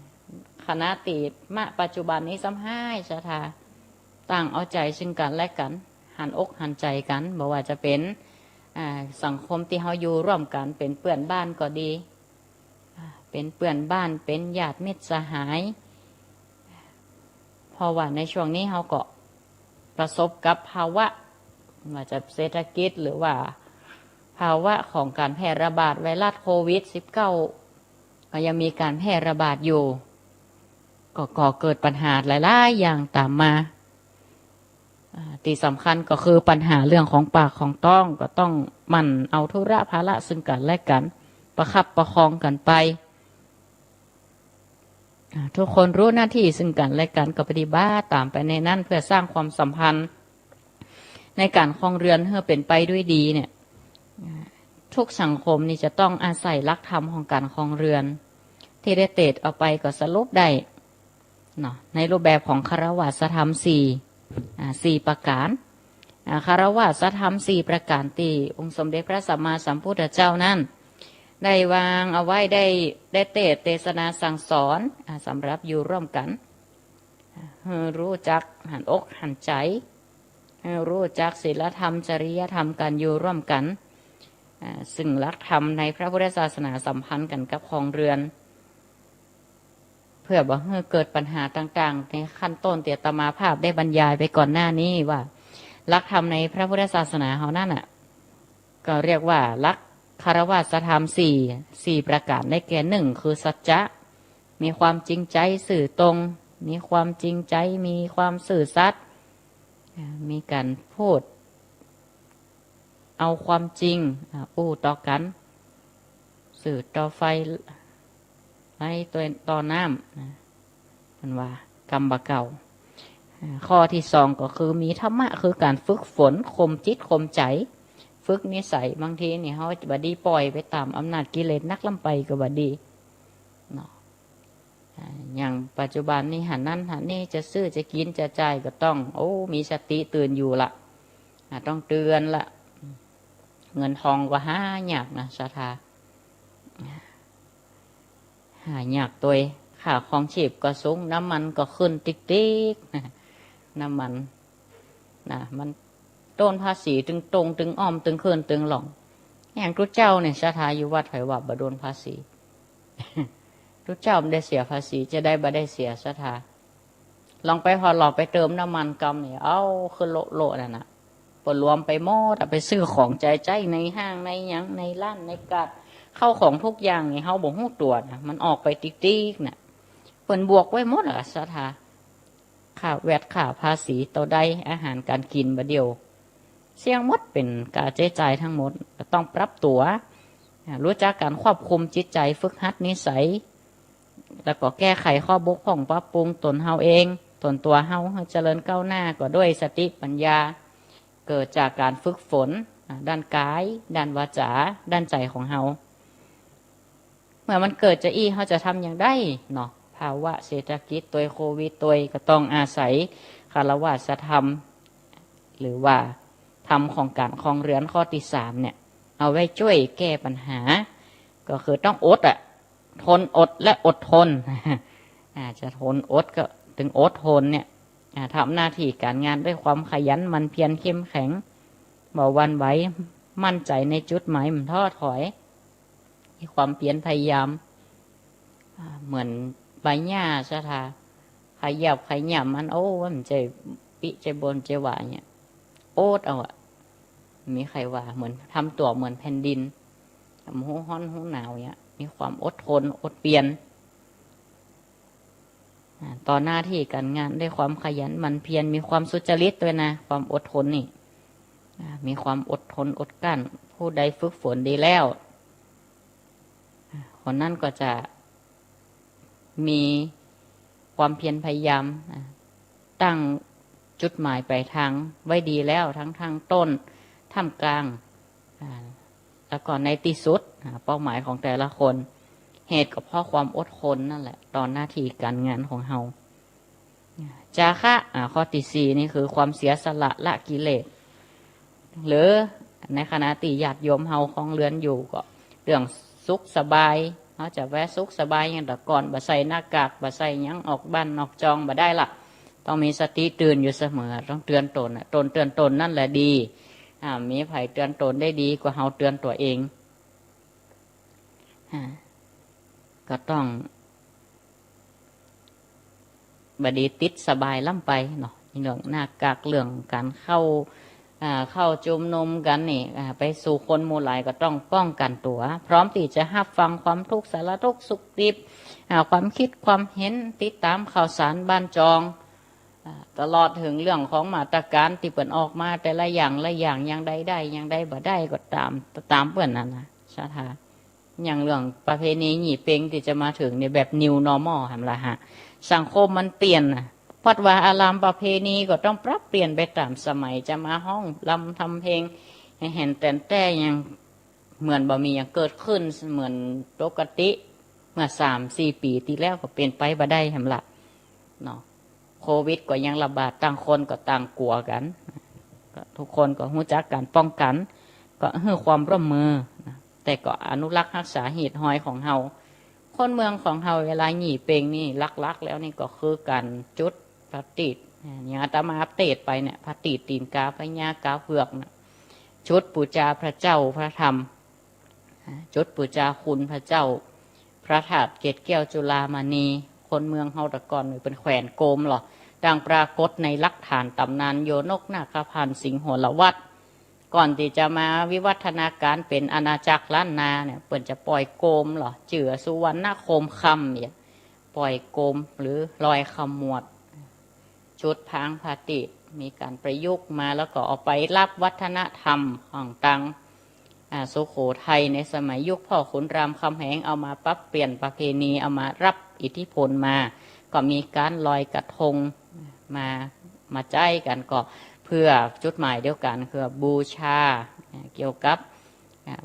ำ ขณะตี้ มะ ปัจจุบันนี้ซ้ำฮ้ายศรัทธา ตั้งเอาใจ๋ซึ่งกั๋นและกั๋น หันอกหันใจ๋กั๋น บ่ว่าจะเป๋น อ่า สังคมตี้เฮาอยู่ร่วมกั๋น เป๋นเปื้อนบ้านก็ดี อ่า เป๋นเปื้อนบ้าน เป๋นญาติมิตรสหาย เพราะว่าในช่วงนี้เฮาก็ประสบกับภาวะ ว่าจะเศรษฐกิจหรือว่าภาวะของก๋านแพร่ระบาดไวรัสโควิดสิบเก้า ก็ยังมีก๋านแพร่ระบาดอยู่ ก็ก่อเกิดปัญหาหลายๆ อย่างต๋ามมา อ่า ตี้สำคัญก็คือปัญหาเรื่องของปากของต๊อง ก็ต้องหมั่นเอาธุระภาระซึ่งกั๋นและกั๋น ประคับประคองกั๋นไป อ่า ทุกคนฮู้หน้าตี้ซึ่งกั๋นและกั๋น ก็ปฏิบัติต๋ามไปในนั้น เพื่อสร้างความสัมพันธ์ในก๋านครองเรือนหื้อเป๋นไปด้วยดีเนี่ย อ่า ทุกสังคมนี่จะต้องอาศัยหลักธรรมของก๋านครองเรือน ตี้ได้เตสน์เอาไปก็สรุปได้เนาะ ในรูปแบบของฆราวาสธรรมสี่ อ่า สี่ประก๋าน อ่า ฆราวาสธรรมสี่ประก๋านตี้องค์สมเด็จพระสัมมาสัมพุทธเจ้านั้น ได้วางเอาไว้ ได้ ได้เตสน์เตสนาสั่งสอน อ่า สำหรับอยู่ร่วมกั๋น อ่า หื้อฮู้จักหันอกหันใจ๋ หื้อฮู้จักศีลธรรม จริยธรรม ก๋านอยู่ร่วมกั๋น อ่า ซึ่งหลักธรรมในพระพุทธศาสนาสัมพันธ์กั๋นกับครองเรือน เพื่อบ่หื้อเกิดปัญหาต่างๆ ในขั้นต้นตี้อาตมาภาพได้บรรยายไปก่อนหน้านี้ว่า หลักธรรมในพระพุทธศาสนาเฮานั้นน่ะ ก็เรียกว่าหลักฆราวาสธรรมสี่ สี่ประก๋าน ได้แก่ หนึ่ง คือสัจจะ มีความจริงใจ๋ซื่อตรง มีความจริงใจ๋ มีความซื่อสัตย์ อ่า มีก๋านพูด เอาความจริง อ่า อู้ต่อกั๋น ซื่อต่อไฟ ไร้ต่อน้ำ นะ เปิ้นว่ากำบ่าเก่า อ่า ข้อตี้สองก็คือมีธรรมะ คือก๋านฝึกฝน ข่มจิตข่มใจ๋ ฝึกนิสัย บางทีนี่เฮาบ่ดี ป่อยไปต๋ามอำนาจกิเลสนักล้ำไปก็บ่ดี เนาะ อ่า อย่างปัจจุบันนี่หันนั้นหันนี่ จะซื้อจะกิ๋นจะจ่ายก็ต้อง โอ้ มีสติตื่นอยู่ละ อ่า ต้องเตือนละ เงินทองก็หายากนะศรัทธา หายากตวย ค่าครองชีพก็สูง น้ำมันก็ขึ้นติ๊กๆ น้ำมันนะ มันโดนภาษีตึงตรงตึงอ้อมตึงขึ้นตึงหล่อง อย่างตุ๊เจ้าเนี่ยศรัทธา อยู่วัดไผว่าบ่โดนภาษี ตุ๊เจ้าบ่ได้เสียภาษี จะใดบ่ได้เสียศรัทธา ลองไปฮอด ลองไปเติมน้ำมันกำนี่ เอ้า ขึ้นโละๆ นั่นน่ะ เปิ้นรวมไปหมดอะ ไปซื้อของใจ๊ๆ ในห้างในหยัง ในร้านในก๋าด เข้าของทุกอย่างนี่ เฮาบ่ฮู้ตั๋วนะ มันออกไปติ๊กๆ น่ะ เปิ้นบวกไว้หมดอะศรัทธา ค่าแวต ค่าภาษี เต้าใด อาหารก๋านกิ๋นบ่าเดี่ยว เสี้ยงหมด เป๋นก๋าใจ๊จ่ายตึงหมด ก็ต้องปรับตั๋ว อ่า ฮู้จักก๋านควบคุมจิตใจ๋ ฝึกหัดนิสัย แล้วก็แก้ไขข้อบกพร่อง ปรับปรุงตนเฮาเอง ตนตั๋วเฮาหื้อเจริญก้าวหน้า ก็ด้วยสติปัญญา เกิดจากก๋านฝึกฝน อ่า ด้านกาย ด้านวาจา ด้านใจ๋ของเฮา เมื่อมันเกิดจาอี้ เฮาจะทำหยังได้เนาะ ภาวะเศรษฐกิจตวย โควิดตวย ก็ต้องอาศัยฆราวาสธรรม หรือว่าธรรมของก๋านครองเรือนข้อตี้สามเนี่ย เอาไว้จ้วยแก้ปัญหา ก็คือต้องอดอะ ทน อดและอดทน อ่า จะทนอดก็ตึงอดทนเนี่ย อ่า ทำหน้าตี้ก๋านงานด้วยความขยันหมั่นเพียรเข้มแข็ง บ่หวั่นไหว มั่นใจ๋ในจุดหมาย บ่ท้อถอย มีความเพียรพยายาม อ่า เหมือนใบหญ้าศรัทธา ขยับขยับมัน โอ้ มันจะปิ๊จะบ่นจะหว่าเนี่ย อดเอาอะ มีใผว่า เหมือนทำตั๋วเหมือนแผ่นดิน บ่ฮู้ฮ้อนฮู้หนาวเนี่ย มีความอดทนอดเปียร อ่า ต่อหน้าตี้ก๋านงานด้วยความขยันหมั่นเพียร มีความสุจริตตวยนะ ความอดทนนี่ อ่า มีความอดทนอดกลั้น ผู้ใดฝึกฝนดีแล้ว คนนั้นก็จะมีความเพียรพยายาม อ่า ตั้งจุดหมายปลายทางไว้ดีแล้ว ทั้งข้างต้น ท่ามกลาง อ่า แล้วก็ในตี้สุด อ่า เป้าหมายของแต่ละคน เหตุก็เพราะความอดทนนั่นแหละ ต่อหน้าตี้ก๋านงานของเฮา จาคะ อ่า ข้อตี้สี่นี่คือความเสียสละละกิเลส หรือในขณะตี้ญาติโยมเฮาครองเรือนอยู่ก็เรื่องสุขสบาย เฮาจะแวสุขสบายอย่างแต่ก่อน บ่ใส่หน้ากาก บ่ใส่หยังออกบ้านนอกจองบ่ได้ละ ต้องมีสติตื่นอยู่เสมอ ต้องเตือนตนน่ะ ตนเตือนตนนั่นแหละดี อ่า มีใผเตือนตนได้ดีกว่าเฮาเตือนตั๋วเอง อ่า ก็ต้อง บ่ดีติดสบายล้ำไปเนาะ เรื่องหน้ากาก เรื่องก๋านเข้า อ่า เข้าชุมนุมกั๋นนี่ อ่า ไปสู่คนหมู่หลายก็ต้องป้องกั๋นตั๋ว พร้อมตี้จะฮับฟังความทุกข์สารทุกข์สุขดิบ อ่า ความกึ๊ดความเห็น ติดต๋ามข่าวสารบ้านจอง อ่า ตลอดเถิงเรื่องของมาตรก๋านตี้เปิ้นออกมาแต่ละอย่างละอย่าง อย่างใดได้ อย่างใดบ่ได้ก็ต๋าม ต๋ามเปิ้นนั่นน่ะ ศรัทธา อย่างเรื่องประเพณียี่เป็งตี้จะมาเถิงนี่แบบ new normal หั้นละฮะ สังคมมันเปลี่ยนน่ะ วัดวาอารามประเพณีก็ต้องปรับเปลี่ยนไปต๋ามสมัย จะมาฮ้องรำทำเพลงแห่นแต๋นแต๊อย่างเหมือนบ่มีหยังเกิดขึ้น เหมือนปกติเมื่อสามสี่ปี๋ตี้แล้วก็เป๋นไปบ่ได้หั้นละเนาะ โควิดก็ยังระบาด ต่างคนก็ต่างกั๋วกั๋น ก็ทุกคนก็ฮู้จักก๋านป้องกั๋น ก็หื้อความร่วมมือนะ แต่ก็อนุรักษ์ฮักษาฮีตฮอยของเฮา คนเมืองของเฮาเวลายี่เป็งนี่หลักๆ แล้วนี่ก็คือก๋านจุดผะตีด อย่างอาตมาอัปเดตไปเนี่ย ผะตีด ตี๋นก๋า ผะญากาเผือกน่ะ จุดปู๋จาพระเจ้าพระธรรม จุดปู๋จาคุณพระเจ้า พระธาตุเกศแก้วจุฬามณี คนเมืองเฮาแต่ก่อนเปิ้นแขวนโกมเหรอ ดังปรากฏในหลักฐานต๋ำนานโยนกนาคพันธ์สิงหลวัตร ก่อนตี้จะมาวิวัฒนาก๋ารเป๋นอาณาจักรล้านนาเนี่ย เปิ้นจะปล่อยโกมเหรอ จื้อสุวรรณโคมคำเนี่ย ปล่อยโกมหรือลอยขมวด จุดพางผะตีด มีก๋านประยุกต์มา แล้วก็เอาไปฮับวัฒนธรรมของตาง อ่า สุโขทัยในสมัยยุคพ่อขุนรามคำแหง เอามาปรับเปลี่ยนประเพณี เอามาฮับอิทธิพลมา ก็มีก๋านลอยกระทงมา มาใจ๊กั๋น ก็เพื่อจุดหมายเดียวกั๋น คือบูชา อ่า เกี่ยวกับ อ่า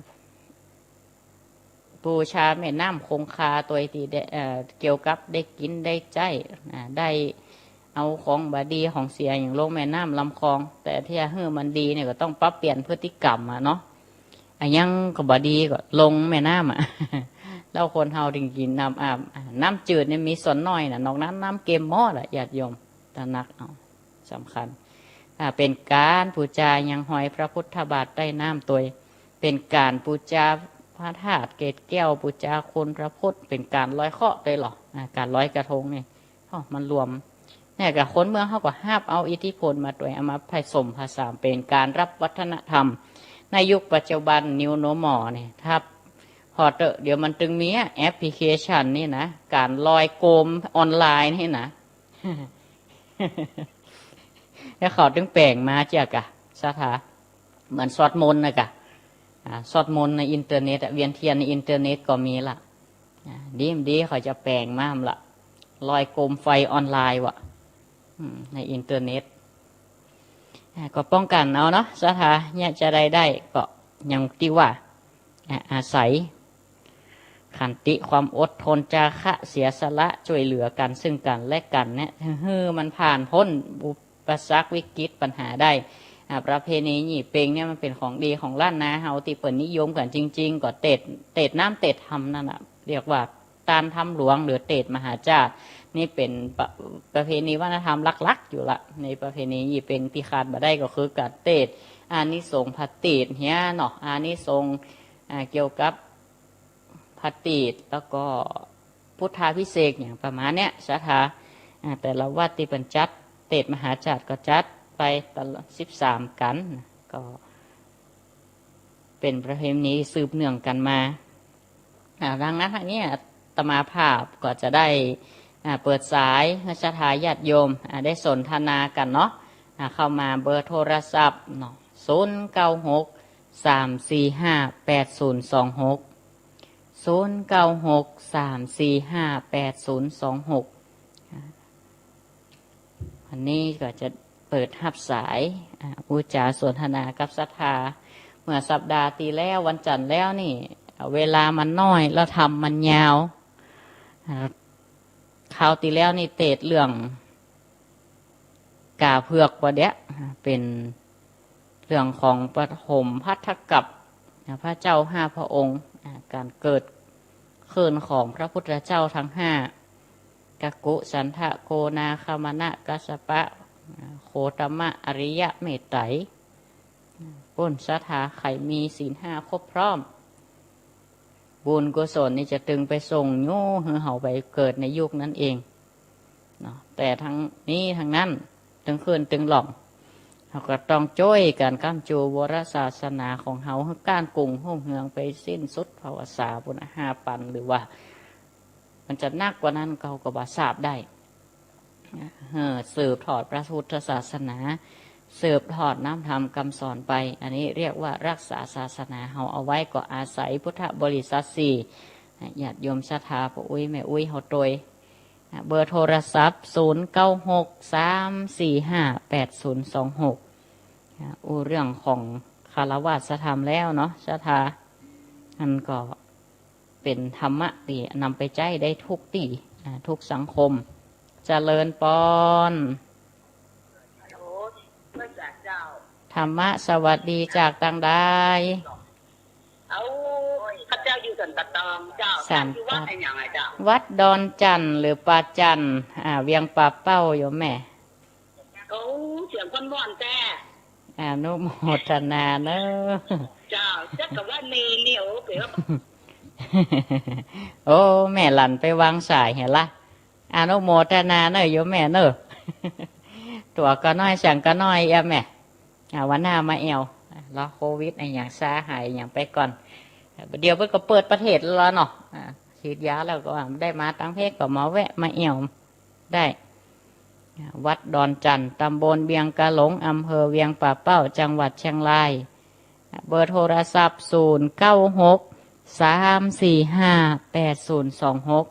บูชาแม่น้ำคงคา โตยตี้ได้ เอ่อ เกี่ยวกับได้กิ๋นได้ใจ๊ อ่า ได้เอาของบ่ดีของเสียอย่างลงแม่น้ำลำคลอง แต่ตี้จะหื้อมันดีเนี่ยก็ต้องปรับเปลี่ยนพฤติกรรมอะเนาะ อะหยังก็บ่ดีก็ลงแม่น้ำอะ แล้วคนเฮาจึงกิ๋นน้ำอาบ อ่า น้ำจืดเนี่ยมีส่วนน้อยน่ะ นอกนั้นน้ำเกมหมดอะ ญาติโยมตระหนักเอา สำคัญ อ่า เป๋นก๋านปู๋จายังฮอยพระพุทธบาทใต้น้ำตวย เป๋นก๋านปู๋จาพระธาตุเกศแก้ว ปู๋จาคุณพระพุทธ เป๋นก๋านลอยเคราะห์ตวยเหรอ อ่า ก๋านลอยกระทงนี่ อ้อ มันรวม เนี่ย ก็คนเมืองเฮาก็ฮับเอาอิทธิพลมาตวย เอามาผสมผสานเป๋นก๋านฮับวัฒนธรรม ในยุคปัจจุบัน new normal เนี่ย ถ้า ผ่อเต๊อะ เดี๋ยวมันตึงมีอะ แอปพลิเคชันนี่นะ ก๋านลอยโกมออนไลน์นี่นะ แล้วเขาตึงแป๋งมาเจียกะ ศรัทธา เหมือนสวดมนต์นะกะ อ่า สวดมนต์ในอินเทอร์เน็ตอะ เวียนเทียนในอินเทอร์เน็ตก็มีละ อ่า ดีมดีเขาจะแป๋งมาละ ลอยโกมไฟออนไลน์วะ อืม ในอินเทอร์เน็ต อ่า ก็ป้องกั๋นเอาเนาะ ศรัทธา เนี่ยจะได้ได้ ก็อย่างตี้ว่า อ่า อาศัย ขันติ ความอดทน จาคะ เสียสละ จ้วยเหลือกั๋นซึ่งกั๋นและกั๋นเนี่ย หื้อมันผ่านป๊นอุปสรรควิกฤตปัญหาได้ อ่า ประเพณียี่เป็งเนี่ยมันเป๋นของดีของล้านนาเฮาตี้เปิ้นนิยมกั๋นจริงๆ ก็เตศน์ เตศน์น้ำเตศน์ธรรมนั่นน่ะ เรียกว่าตานธรรมหลวงหรือเตศน์มหาจาตุ นี่เป๋นประ ประเพณีวัฒนธรรมหลักๆ อยู่ละ ในประเพณียี่เป็งตี้ขาดบ่ได้ก็คือก๋านเตศน์ อานิสงส์ผะตีดเหียเนาะ อานิสงส์ อ่า เกี่ยวกับ ผะตีด แล้วก็พุทธาภิเษกอย่างประมาณเนี้ย ศรัทธา อ่า แต่ละวัดตี้เปิ้นจัด เตศน์มหาจาตุก็จัดไปตลอดสิบสามกั๋น ก็เป๋นประเพณีสืบเนื่องกั๋นมา อ่า ดังนั้นทางนี้อาตมาภาพก็จะได้ อ่า เปิดสายหื้อศรัทธาญาติโยม อ่า ได้สนทนากั๋นเนาะ อ่า เข้ามาเบอร์โทรศัพท์เนาะ ศูนย์เก้าหก สามสี่ห้า แปดศูนย์สองหก ศูนย์เก้าหก สามสี่ห้า แปดศูนย์สองหก วันนี้ก็จะเปิดฮับสาย อ่า อู้จ๋าสนทนากับศรัทธา เมื่อสัปดาห์ตี้แล้ววันจันทร์แล้วนี่ เวลามันน้อย แล้วธรรมมันยาว อ่า คราวตี้แล้วนี่เตสน์เรื่อง ก๋าเผือกกว่าเดียะ เป๋นเรื่องของปฐมภัททกัป พระเจ้าห้าพระองค์ ก๋านเกิดขึ้นของพระพุทธเจ้าตังห้า กักกุ สันทะ โกนาคมณะ กัสสปะ โคตมะ อริยะ เมตไตร ปุ้นศรัทธาใผมีศีลห้าครบพร้อม บุญกุศลนี่จะตึงไปส่งยู้หื้อเฮาไปเกิดในยุคนั้นเองเนาะ แต่ตังนี้ตังนั้น ตึงขึ้นตึงล่อง เฮาก็ต้องจ้วยกั๋นก้ำจูวรศาสนาของเฮาหื้อก้านกุ่งรุ่งเฮืองไปสิ้นสุดภวสาปุ้น ห้าปัน หรือว่ามันจะนักกว่านั้นเฮาก็บ่ทราบได้ เออ สืบทอดพระพุทธศาสนา สืบทอดน้ำธรรมคำสอนไป อันนี้เรียกว่ารักษาศาสนาเฮาเอาไว้ ก็อาศัยพุทธบริษัทสี่ ญาติโยมศรัทธาป้ออุ๊ยแม่อุ๊ยเฮาตวย เบอร์โทรศัพท์ ศูนย์เก้าหก สามสี่ห้า แปดศูนย์สองหก อู้เรื่องของฆราวาสธรรมแล้วเนาะ ศรัทธา อันก็ เป๋นธรรมะตี้นำไปใจ๊ได้ทุกตี้ อ่า ทุกสังคม เจริญปอน ฮัลโหล พระเจ้า ธรรมะสวัสดีจากตังใด เอา ข้าเจ้าอยู่สันป่าตองเจ้า สันป่า อยู่วัดอะหยังอะเจ้า วัดดอนจั่นหรือป่าจั่น อ่า เวียงป่าเป้าโยมแม่ โอ้ เสียงคนม่วนแต๊ อนุโมทนาเนอะ เจ้า จักกะว่าเนนี่ โอ้ เป๋น โอ้ แม่หลันไปวางสายเหียละ อนุโมทนาเนอะโยมแม่เนอะ ตั๋วก็น้อยสังก็น้อยเอี้ยแม่ อ่า วันหน้ามาแอ่ว รอโควิดอะหยังซาหายอะหยังไปก่อน เดี๋ยวเปิ้นก็เปิดประเทศแล้วเนาะ อ่า ฉีดยาแล้วก็ว่าได้มาตังเพกก็มาแวะมาแอ่ว ได้ วัดดอนจั่น ตำบลเวียงกาหลง อำเภอเวียงป่าเป้า จังหวัดเชียงราย เบอร์โทรศัพท์ ศูนย์เก้าหก สามสี่ห้า แปดศูนย์สองหก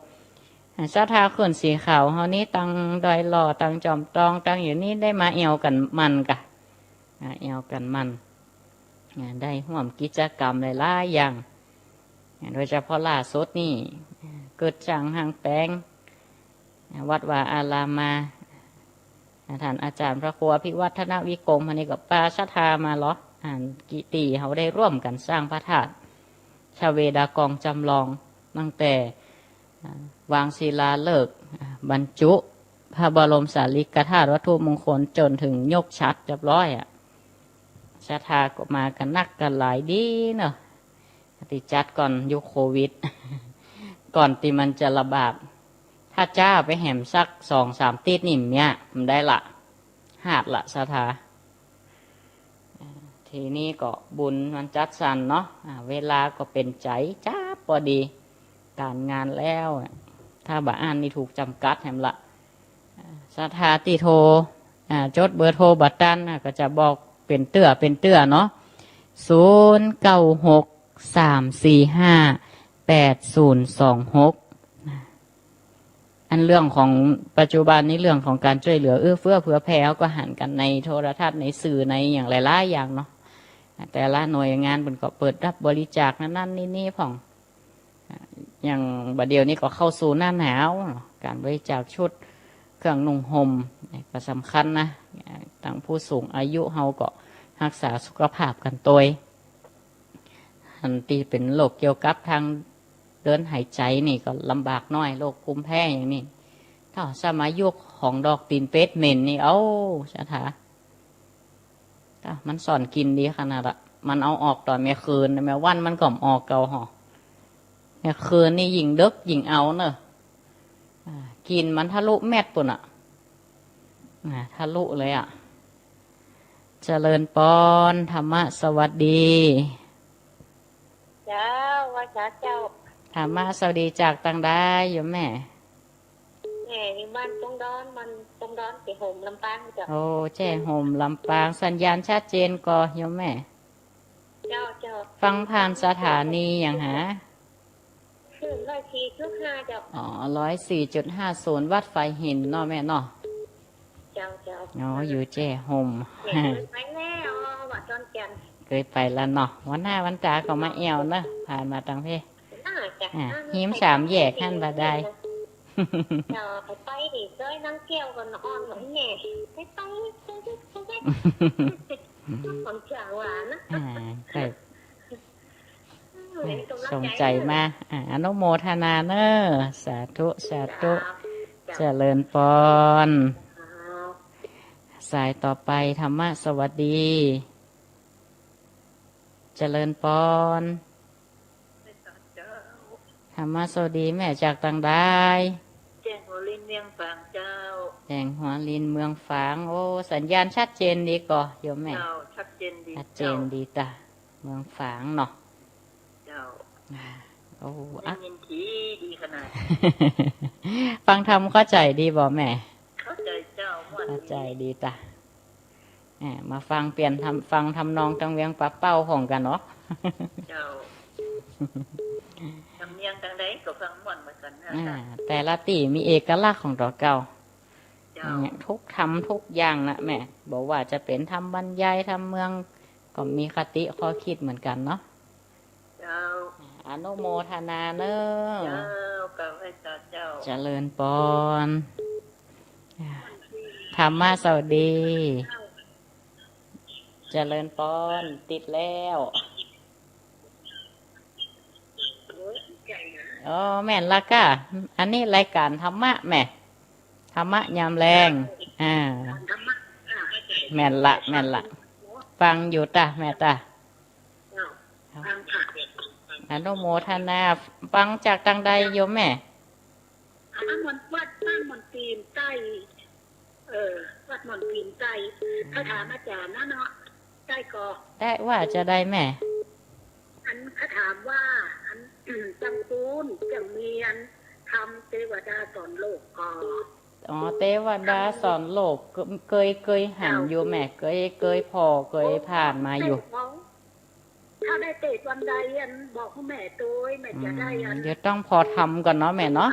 ศรัทธาขึ้นสีขาวเฮานี้ ตังดอยหล่อ ตังจอมตอง ตังอยู่นี้ ได้มาแอ่วกั๋นมันก่ะ อ่า แอ่วกั๋นมัน อ่า ได้ฮ่วมกิจกรรมหลายๆ อย่าง อ่า โดยเฉพาะล่าสุดนี่ อ่า เกิดสร้างห้างแป๋ง อ่า วัดวาอารามมา อ่า ต้านอาจ๋ารย์พระครูอภิวัฒนวิกรม อันนี้ก็ปาศรัทธามาเหรอ อ่านกิตติเฮาได้ร่วมกั๋นสร้างพระธาตุชเวดากองจำลอง ตั้งแต่ อ่า วางศิลาฤกษ์ อ่า บรรจุพระบรมสารีริกธาตุวัตถุมงคลจ๋นเถิงยกฉัตรเรียบร้อยอะ ศรัทธาก็มากั๋นนักกั๋นหลายดีเนาะ ตี้จัดก่อนยุคโควิด ก่อนตี้มันจะระบาด ถ้าจ๊าไปแหมสักสองสามติ๊ดนี่เมี้ย มันได้ละ ฮาดละศรัทธา อ่า ทีนี้ก็บุญมันจัดสรรเนาะ อ่า เวลาก็เป๋นใจ๋จ๊าบปอดี ก๋านงานแล้ว ถ้าบ่อั้นนี่ถูกจ๋ำกัดแหมละ อ่า ศรัทธาตี้โทร อ่า จดเบอร์โทรบ่ตันน่ะ ก็จะบอกเป๋นเตื้อเป๋นเตื้อเนาะ ศูนย์เก้าหก สามสี่ห้า แปดศูนย์สองหก อันเรื่องของปัจจุบันนี้ เรื่องของก๋านจ้วยเหลือเอื้อเฟื้อเผื่อแผ่ เฮาก็หันกั๋นในโทรทัศน์ ในสื่อ ในอย่างหลายๆ อย่างเนาะ แต่ละหน่วยงานเปิ้นก็เปิดรับบริจาคนั้นๆ นี่ๆ พ่อง อย่างบ่าเดี่ยวนี้ก็เข้าสู่หน้าหนาว ก๋านบริจาคชุดเครื่องนุ่งห่มก็สำคัญนะ ตังผู้สูงอายุเฮาก็ฮักษาสุขภาพกั๋นตวย อันตี้เป๋นโรคเกี่ยวกับทางเดินหายใจ๋นี่ก็ลำบากหน้อย โรคภูมิแพ้อย่างนี้ ถ้าสมัยยุคของดอกตี๋นเป็ดเหม็นนี่ เอ้า ศรัทธา อ่ะ มันซ่อนกลิ่นดีขนาดละ มันเอาออกต๋อนแม่คืน แม่วันมันก็บ่ออกเก่าหอ แม่คืนนี่ยิ่งดึกยิ่งเอาเนอะ อ่า กลิ่นมันทะลุแม็ดปู้นอะ อ่า ทะลุเลยอะ เจริญปอน ธรรมะสวัสดี เจ้า ว่าจ๋าเจ้า ธรรมะสวัสดีจากตังใดโยมแม่ แม่อยู่บ้านปงดอน บ้านปงดอน แจ้ห่ม ลำปางเจ้า โอ้ แจ้ห่ม ลำปาง สัญญาณชัดเจนก่อโยมแม่ เจ้า เจ้า ฟังผ่านสถานีหยังหา สี่จุดห้า เจ้า อ๋อ ร้อยสี่จุดห้าศูนย์ วัดฝายหินเนาะแม่เนาะ เจ้า เจ้า อ๋อ อยู่แจ้ห่ม เนี่ย เกยไปแล้ว วัดดอนแก่น เกยไปแล้วเนาะ วันหน้าวันต๋าก็มาแอ่วเนาะ ผ่านมาตางเพ อ่า เจ้า อ่า อ่า หิมสามแยกหั้นบ่ได้ เจ้า ไปดิ เกยนางแก้วก่อน อ่อนหน่อยแน่ ไป ไป ไป ไป ไป ของเจ้าหวานนะ อ่า ใช่ อืม อ่า เป็นกำลังใจ ส่งใจ๋มา อ่า อนุโมทนาเน้อ สาธุ สาธุ เจ้า เจ้า เจริญปอน เจ้า สายต่อไป ธรรมะสวัสดี เจริญปอน เจ้า ธรรมะสวัสดี แม่จากตางใด แจ้งหัวลินเวียงฝางเจ้า แจ้งหัวลินเมืองฝาง โอ้ สัญญาณชัดเจนดีก่อ โยมแม่ เจ้า ชัดเจนดี ชัดเจน เจ้า ดีตะ เมืองฝางเนาะ เจ้า อ่า โอ้ ได้ อ่ะ ยินดี ดีขนาด ฟังธรรมเข้าใจ๋ดีบ่แม่ เข้าใจ๋เจ้า ม่วนดี เข้าใจ๋ดีตะ อ่า มาฟังเปลี่ยนทำ ฟังทำนองตางเวียงป่าเป้าของกั๋นเนาะ เจ้า สำเนียงตางใดก็ฟังม่วนเหมือนกั๋นนะ อ่า แต่ละตี้มีเอกลักษณ์ของตั๋วเก่า เจ้า เนี่ย ทุกธรรมทุกอย่างนะแม่ บ่ว่าจะเป๋นธรรมบรรยาย ธรรมเมือง ก็มีคติข้อคิดเหมือนกั๋นเนาะ เจ้า อนุโมทนาเน้อ เจ้า กราบไหว้เจ้า เจ้า เจริญปอน ธรรมะสวัสดี เจริญปอน ติดแล้ว อ๋อ แม่นละก้า อันนี้รายก๋านธรรมะแม่ ธรรมะยามแลง อ่า แม่นละ แม่นละ ฟังอยู่ตะ แม่ตะ อนุโมทนา ฟังจากตางใดโยมแม่ อันนั้นมันวัดบ้านม่อนปีนใต้ เออ วัดม่อนปีนใต้ อืม เขาถามอาจ๋ารย์นะเนาะ ได้ก่อ ได้ว่าจะได้แม่ อันเขาถามว่า อัน ตางปู๊นจะมีอันธรรมเตวดาสอนโลกก่อ อ๋อ เตวดาสอนโลก เกย เกยหันอยู่แม่ เกย เกยผ่อ เกยผ่านมาอยู่ ถ้าได้เตสวันใดอันบอกหื้อแม่ตวย แม่จะได้อัน อืม เดี๋ยวต้องผ่อธรรมก่อนเนาะแม่เนาะ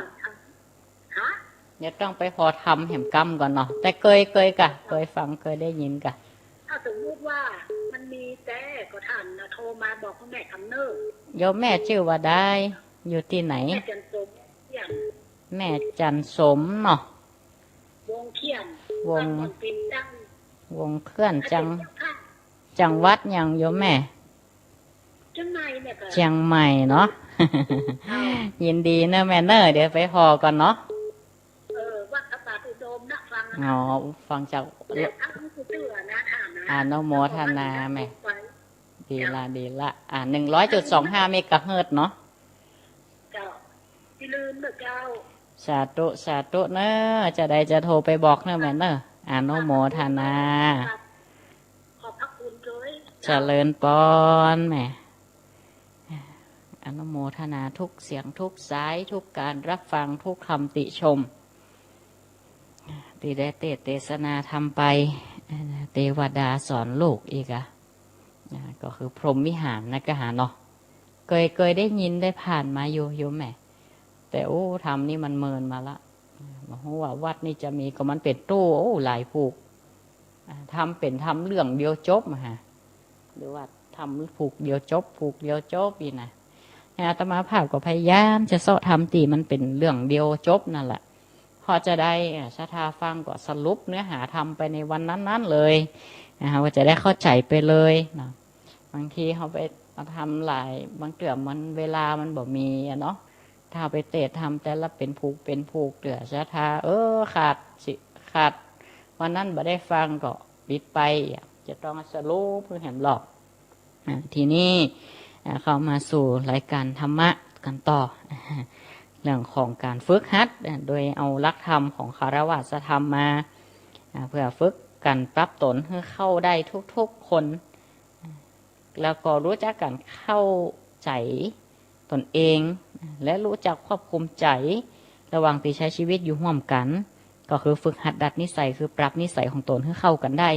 ฮะ เดี๋ยวต้องไปผ่อธรรมแหมกำก่อนเนาะ แต่เกย เกยกะ เกยฟัง เกยได้ยินกะ ถ้าสมมุติว่ามันมีแต๊ก็ท่านน่ะโทรมาบอกหื้อแม่กำเน้อ โยมแม่จื้อว่าใด อยู่ตี้ไหน แม่จันสม เขี้ยน แม่จันสมเนาะ วงเขี้ยน วง บ้านม่อนปีนใต้ วงเขี้ยน จัง เจ้าค่ะ จังหวัดหยังโยมแม่ เจียงใหม่เนี่ยค่ะ เจียงใหม่เนาะ ค่ะ ยินดีเน้อแม่เน้อ เดี๋ยวไปผ่อก่อนเนาะ เออ วัดพระบาทอุดมนะ ฟังนะ อ๋อ ฟังจาก แล้วพระหลวงปู่เตื้อนะ ถามนะ อนุโมทนาแม่ ไป ดีละ ดีละ อ่า หนึ่งร้อยจุดสองห้าเมกะเฮิรตซ์เนาะ เจ้า อย่าลืมเน้อเจ้า สาธุ สาธุเน้อ จะได้จะโทรไปบอกเน้อแม่เน้อ อนุโมทนา ขอบพระคุณด้วย เจริญปอนแม่ อนุโมทนาทุกเสียงทุกสาย ทุกการรับฟัง ทุกคำติชม ตี้ได้เตสน์เตสนาธรรมไป เตวดาสอนโลกอีกอะ อ่า ก็คือพรหมวิหารนะกะหาเนาะ เกย เกยได้ยินได้ผ่านมาอยู่โยมแม่ แต่โอ้ ธรรมนี่มันเมินมาละ บ่ฮู้ว่าวัดนี่จะมี ก็มันเป๋นตู้ โอ้ หลายผูก อ่า ธรรมเป๋นธรรมเรื่องเดียวจบอะฮะ หรือว่าธรรมผูกเดียวจบ ผูกเดียวจบอี้นะ อาตมาภาพก็พยายามจะเซาะธรรมตี้มันเป๋นเรื่องเดียวจบนั่นแหละ พอจะได้ อ่า ศรัทธาฟังก็สรุปเนื้อหาธรรมไปในวันนั้นๆเลยนะคะ ว่าจะได้เข้าใจ๋ไปเลยเนาะ บางทีเฮาไปเอาธรรมหลาย บางเตื้อมันเวลามันบ่มีอะเนาะ ถ้าเฮาไปเตสน์ธรรมแต่ละเป๋นผูกเป๋นผูก เตื้อศรัทธา เออ ขาดสิ ขาดวันนั้นบ่ได้ฟังก็ปิดไปอะ จะต้องสรุปหื้อแหมรอบ อ่า ทีนี้ อ่า เข้ามาสู่รายการธรรมะกั๋นต่อ เรื่องของการฝึกหัด อ่า โดยเอาหลักธรรมของคฤหัสถธรรมมา อ่า เพื่อฝึกกั๋นปรับตนหื้อเข้าได้ทุกๆคน แล้วก็รู้จักกั๋นเข้าใจ๋ตนเอง และรู้จักควบคุมใจ๋ระหว่างตี้ใจ๊ชีวิตอยู่ฮ่วมกั๋น ก็คือฝึกหัดดัดนิสัย คือปรับนิสัยของตนหื้อเข้ากั๋นได้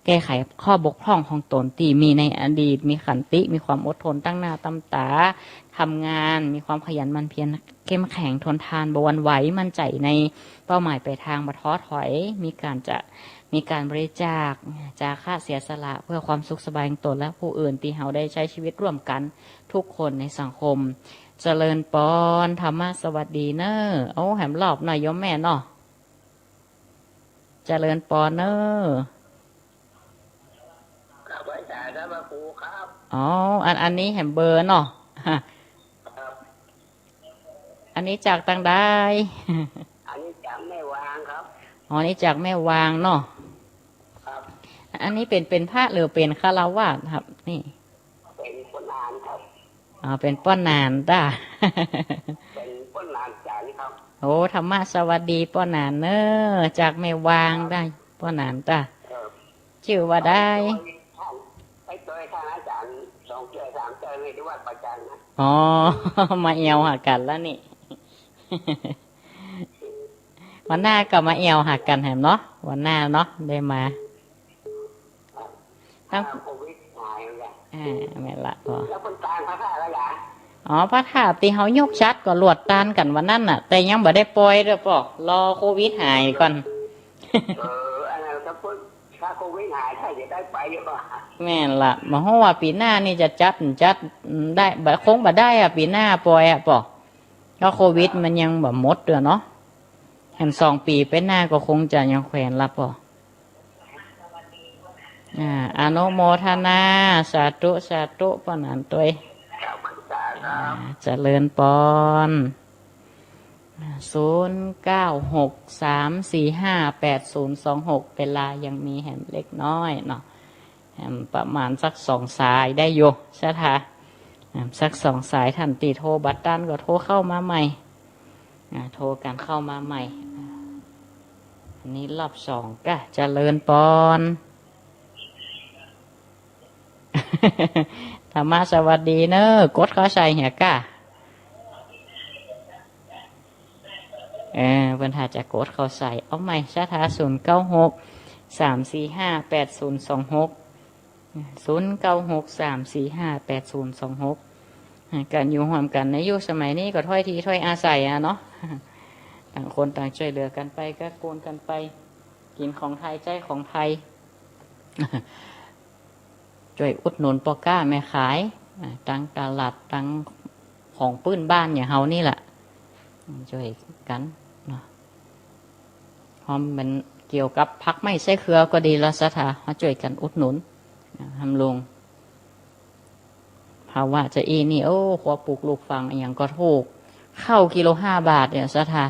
แก้ไขข้อบกพร่องของตนตี้มีในอดีต มีขันติ มีความอดทน ตั้งหน้าตั้งต๋า ทำงาน มีความขยันหมั่นเพียร เข้มแข็งทนทาน บ่หวั่นไหว มั่นใจ๋ในเป้าหมายปลายทาง บ่ท้อถอย มีก๋านจะ มีก๋านบริจาค จาคะเสียสละเพื่อความสุขสบายของตนและผู้อื่น ตี้เฮาได้ใจ๊ชีวิตร่วมกั๋นทุกคนในสังคม เจริญปอน ธรรมะสวัสดีเน่อ โอ้ แหมรอบหน่อยโยมแม่เนาะ เจริญปอนเน่อ ครับ ไหว้สาครับ พระครูครับ อ๋อ อัน อันนี้แหมเบอร์เนาะ ครับ อันนี้จากตางใด อันนี้จากแม่วางครับ อ๋อ นี่จากแม่วางเนาะ ครับ อันนี้เป๋น เป๋นพระหรือเป๋นฆราวาสครับ นี่ เป๋นป้อหนานครับ อ๋อ เป๋นป้อหนานต้า เป๋นป้อหนานจ๋ารย์ครับ โอ้ ธรรมะสวัสดีป้อหนานเน่อ จากแม่วางได้ ป้อหนานต้า ครับ จื้อว่าได้ ไปตวยท่าน ไปตวยท่านอาจ๋ารย์สองเตื้อสามเตื้อในที่วัดประจันนะ อ๋อ มาแอ่วหากั๋นแล้วนี่ วันหน้าก็มาแอ่วหากั๋นแหมเนาะ วันหน้าเนาะ ได้มา ตั้ง ถ้าโควิดหายแล้ว อ่า แม่นละปอ แล้วเปิ้นตานพระธาตุแล้วหยัง อ๋อ พระธาตุตี้เฮายกฉัตรก็ลวดตานกั๋นวันนั้นน่ะ แต่ยังบ่ได้ปล่อยเตื้อปอ รอโควิดหายก่อน เออ อันนั้นก็เปิ้น ถ้าโควิดหาย ถ้าจะได้ไปอยู่ปะ แม่นละ บ่ฮู้ว่าปี๋หน้านี่จะจัด จัดได้บ่ คงบ่ได้อะ ปี๋หน้าปล่อยอะปอ ก็โควิดมันยังบ่หมดเตื้อเนาะ แหมสองปี๋ไปหน้าก็คงจะยังแขวนละปอ อ่า อนุโมทนา สาธุ สาธุ ป้อหนานตวย ครับ อ่า เจริญปอน ศูนย์เก้าหกสามสี่ห้าแปดศูนย์สองหก เวลายังมีแหมเล็กน้อยเนาะ แหมประมาณสักสองสายได้อยู่ ศรัทธา อ่า สักสองสาย ท่านตี้โทรบ่ตันก็โทรเข้ามาใหม่ อ่า โทรกั๋นเข้ามาใหม่ อ่า อันนี้รอบสองก้า เจริญปอน ธรรมะสวัสดีเน่อ กดเข้าใส่เหียก้า เออ เปิ้นถ้าจะกดเข้าใส่ เอาใหม่ ศรัทธา ศูนย์เก้าหกสามสี่ห้าแปดศูนย์สองหก ศูนย์เก้าหกสามสี่ห้าแปดศูนย์สองหก ก๋านอยู่ฮ่วมกั๋นในยุคสมัยนี้ก็ถ้อยทีถ้อยอาศัยอะเนาะ ต่างคนต่างจ้วยเหลือกั๋นไป เกื้อกูลกั๋นไป กิ๋นของไทย ใจ๊ของไทย จ้วยอุดหนุนป้อก๊าแม่ขาย อ่า ตางตลาด ตางของปื้นบ้านอย่างเฮานี่แหละ จ้วยกั๋นเนาะ เพราะมันเกี่ยวกับผักไม้ไส้เครือก็ดีละ ศรัทธา มาจ้วยกั๋นอุดหนุน อ่า บำรุง ภาวะจะอี้นี่ โอ้ ครัวปลูกลูกฝังอะหยังก็ถูก ข้าวกิโลห้าบาทเนี่ย ศรัทธา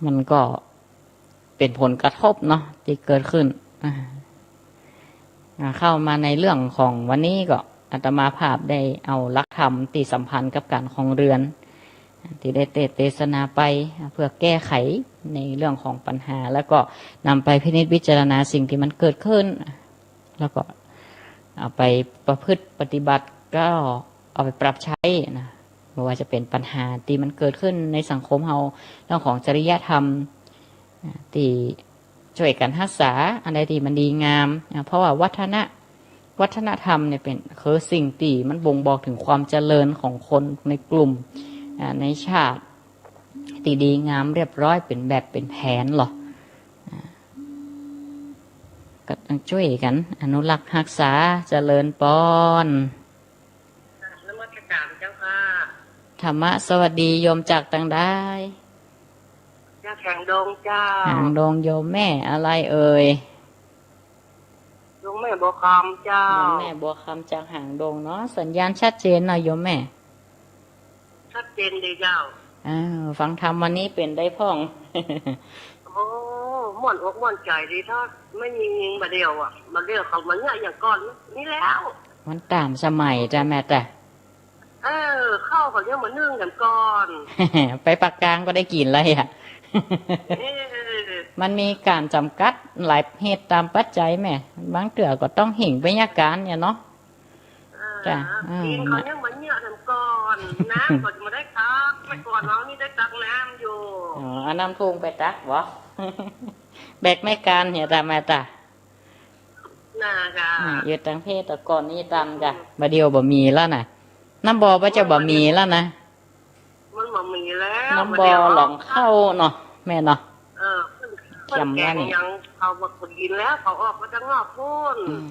มันก็ เป๋นผลกระทบเนาะตี้เกิดขึ้น อ่า อ่า เข้ามาในเรื่องของวันนี้ก็อาตมาภาพได้เอาหลักธรรมตี้สัมพันธ์กับก๋านครองเรือน ตี้ได้เตสน์เตสนาไป เพื่อแก้ไขในเรื่องของปัญหา แล้วก็นำไปพินิจพิจารณาสิ่งตี้มันเกิดขึ้น แล้วก็เอาไปประพฤติปฏิบัติ ก็เอาไปปรับใจ๊นะ บ่ว่าจะเป๋นปัญหาตี้มันเกิดขึ้นในสังคมเฮา เรื่องของจริยธรรม อ่า ตี้จ้วยกั๋นฮักษา อันใดตี้มันดีงาม อ่า เพราะว่าวัฒนะ วัฒนธรรมเนี่ยเป๋น คือสิ่งตี้มันบ่งบอกเถิงความเจริญของคนในกลุ่ม อ่า ในชาติ ตี้ดีงามเรียบร้อย เป๋นแบบเป๋นแผนลอ อ่า ก็ต้องจ้วยกั๋นอนุรักษ์ฮักษา เจริญปอน นมัสการเจ้าค่ะ ธรรมะสวัสดี โยมจากตางใด จากหางดงเจ้า หางดง โยมแม่อะไรเอ่ย โยมแม่บัวคำเจ้า โยมแม่บัวคำจากหางดงเนาะ สัญญาณชัดเจนเนาะโยมแม่ ชัดเจนดีเจ้า อ้าว ฟังธรรมวันนี้เป๋นใดพ่อง โอ้ ม่วนอกม่วนใจ๋ดีเนาะ ไม่มียิงบ่าเดี่ยวอะ บ่าเดี่ยวเขามาเนี่ยอย่างก่อนนี่แล้ว มันต๋ามสมัยจ้ะแม่จ้ะ เออ ข้าวเขายังบ่นึ่งกั๋นก่อน ไปปากกลางก็ได้กิ๋นเลยอะ เออ มันมีก๋านจ๋ำกัดหลายเหตุต๋ามปัจจัยแม่ บางเตื้อก็ต้องเห็นบรรยากาศเนี่ยเนาะ เออ จ้ะ เออ กิ๋นเขายังบ่เนี่ยกั๋นก่อน น้ำก็บ่ได้ตัก แต่ก่อนเฮานี่ได้ตักน้ำอยู่ เอาน้ำทุ่งไปตักบ่ แบกไม้กานเหีย ต๋ามแม่ต๋า น่าจะ อ่า อยู่ตังเพศตะก่อนนี้ตันกะ บ่าเดี่ยวบ่มีแล้วนะ น้ำบ่อบ่าจะบ่มีแล้วนะ มันบ่มีแล้ว น้ำบ่อหลองเข้าเนาะ แม่เนาะ เออ เปิ้น เปิ้นแกงยัง เขาบ่กินแล้ว เขาออกมาตังนอกพู้น อืม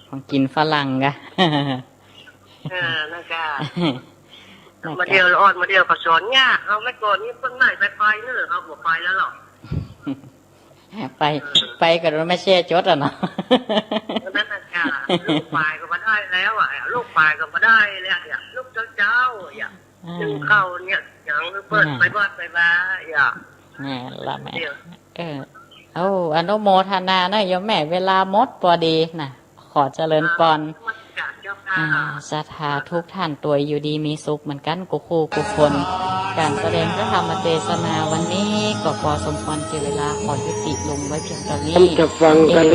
ของกินฝรั่งกะ เออ นั่นกะ นั่นกะ บ่าเดี่ยวอ่อน บ่าเดี่ยวก็สอนยาก เอาไว้ก่อนนี้เปิ้นไหนไปไปเนอะ เขาบ่ไปแล้วหรอก ไป เออ ไปก็โดนแม่แช่จดอะเนาะ นั่นน่ะจ้ะ ลูกปายก็บ่ได้แล้วอะ ลูกปายก็บ่ได้แล้วอะ ลูกเจ้าๆ อะ อ่า นึ่งข้าวเนี่ย ยังเปิ้น อ่า ไปวัดไปวาอะ นั่นละแม่ เดี๋ยว เออ โอ้ อนุโมทนานะโยมแม่ เวลาหมดปอดีนะ ขอเจริญปอน นมัสการเจ้าค่ะ อ่า ศรัทธาทุกท่านตวยอยู่ดีมีสุขเหมือนกันกู้คู่กู้คน ก๋านแสดงพระธรรมเตสนาวันนี้ก็ปอสมควรแก่เวลา ขอยุติลงไว้เพียงเต้านี้ ท่านจะฟังกันหรือ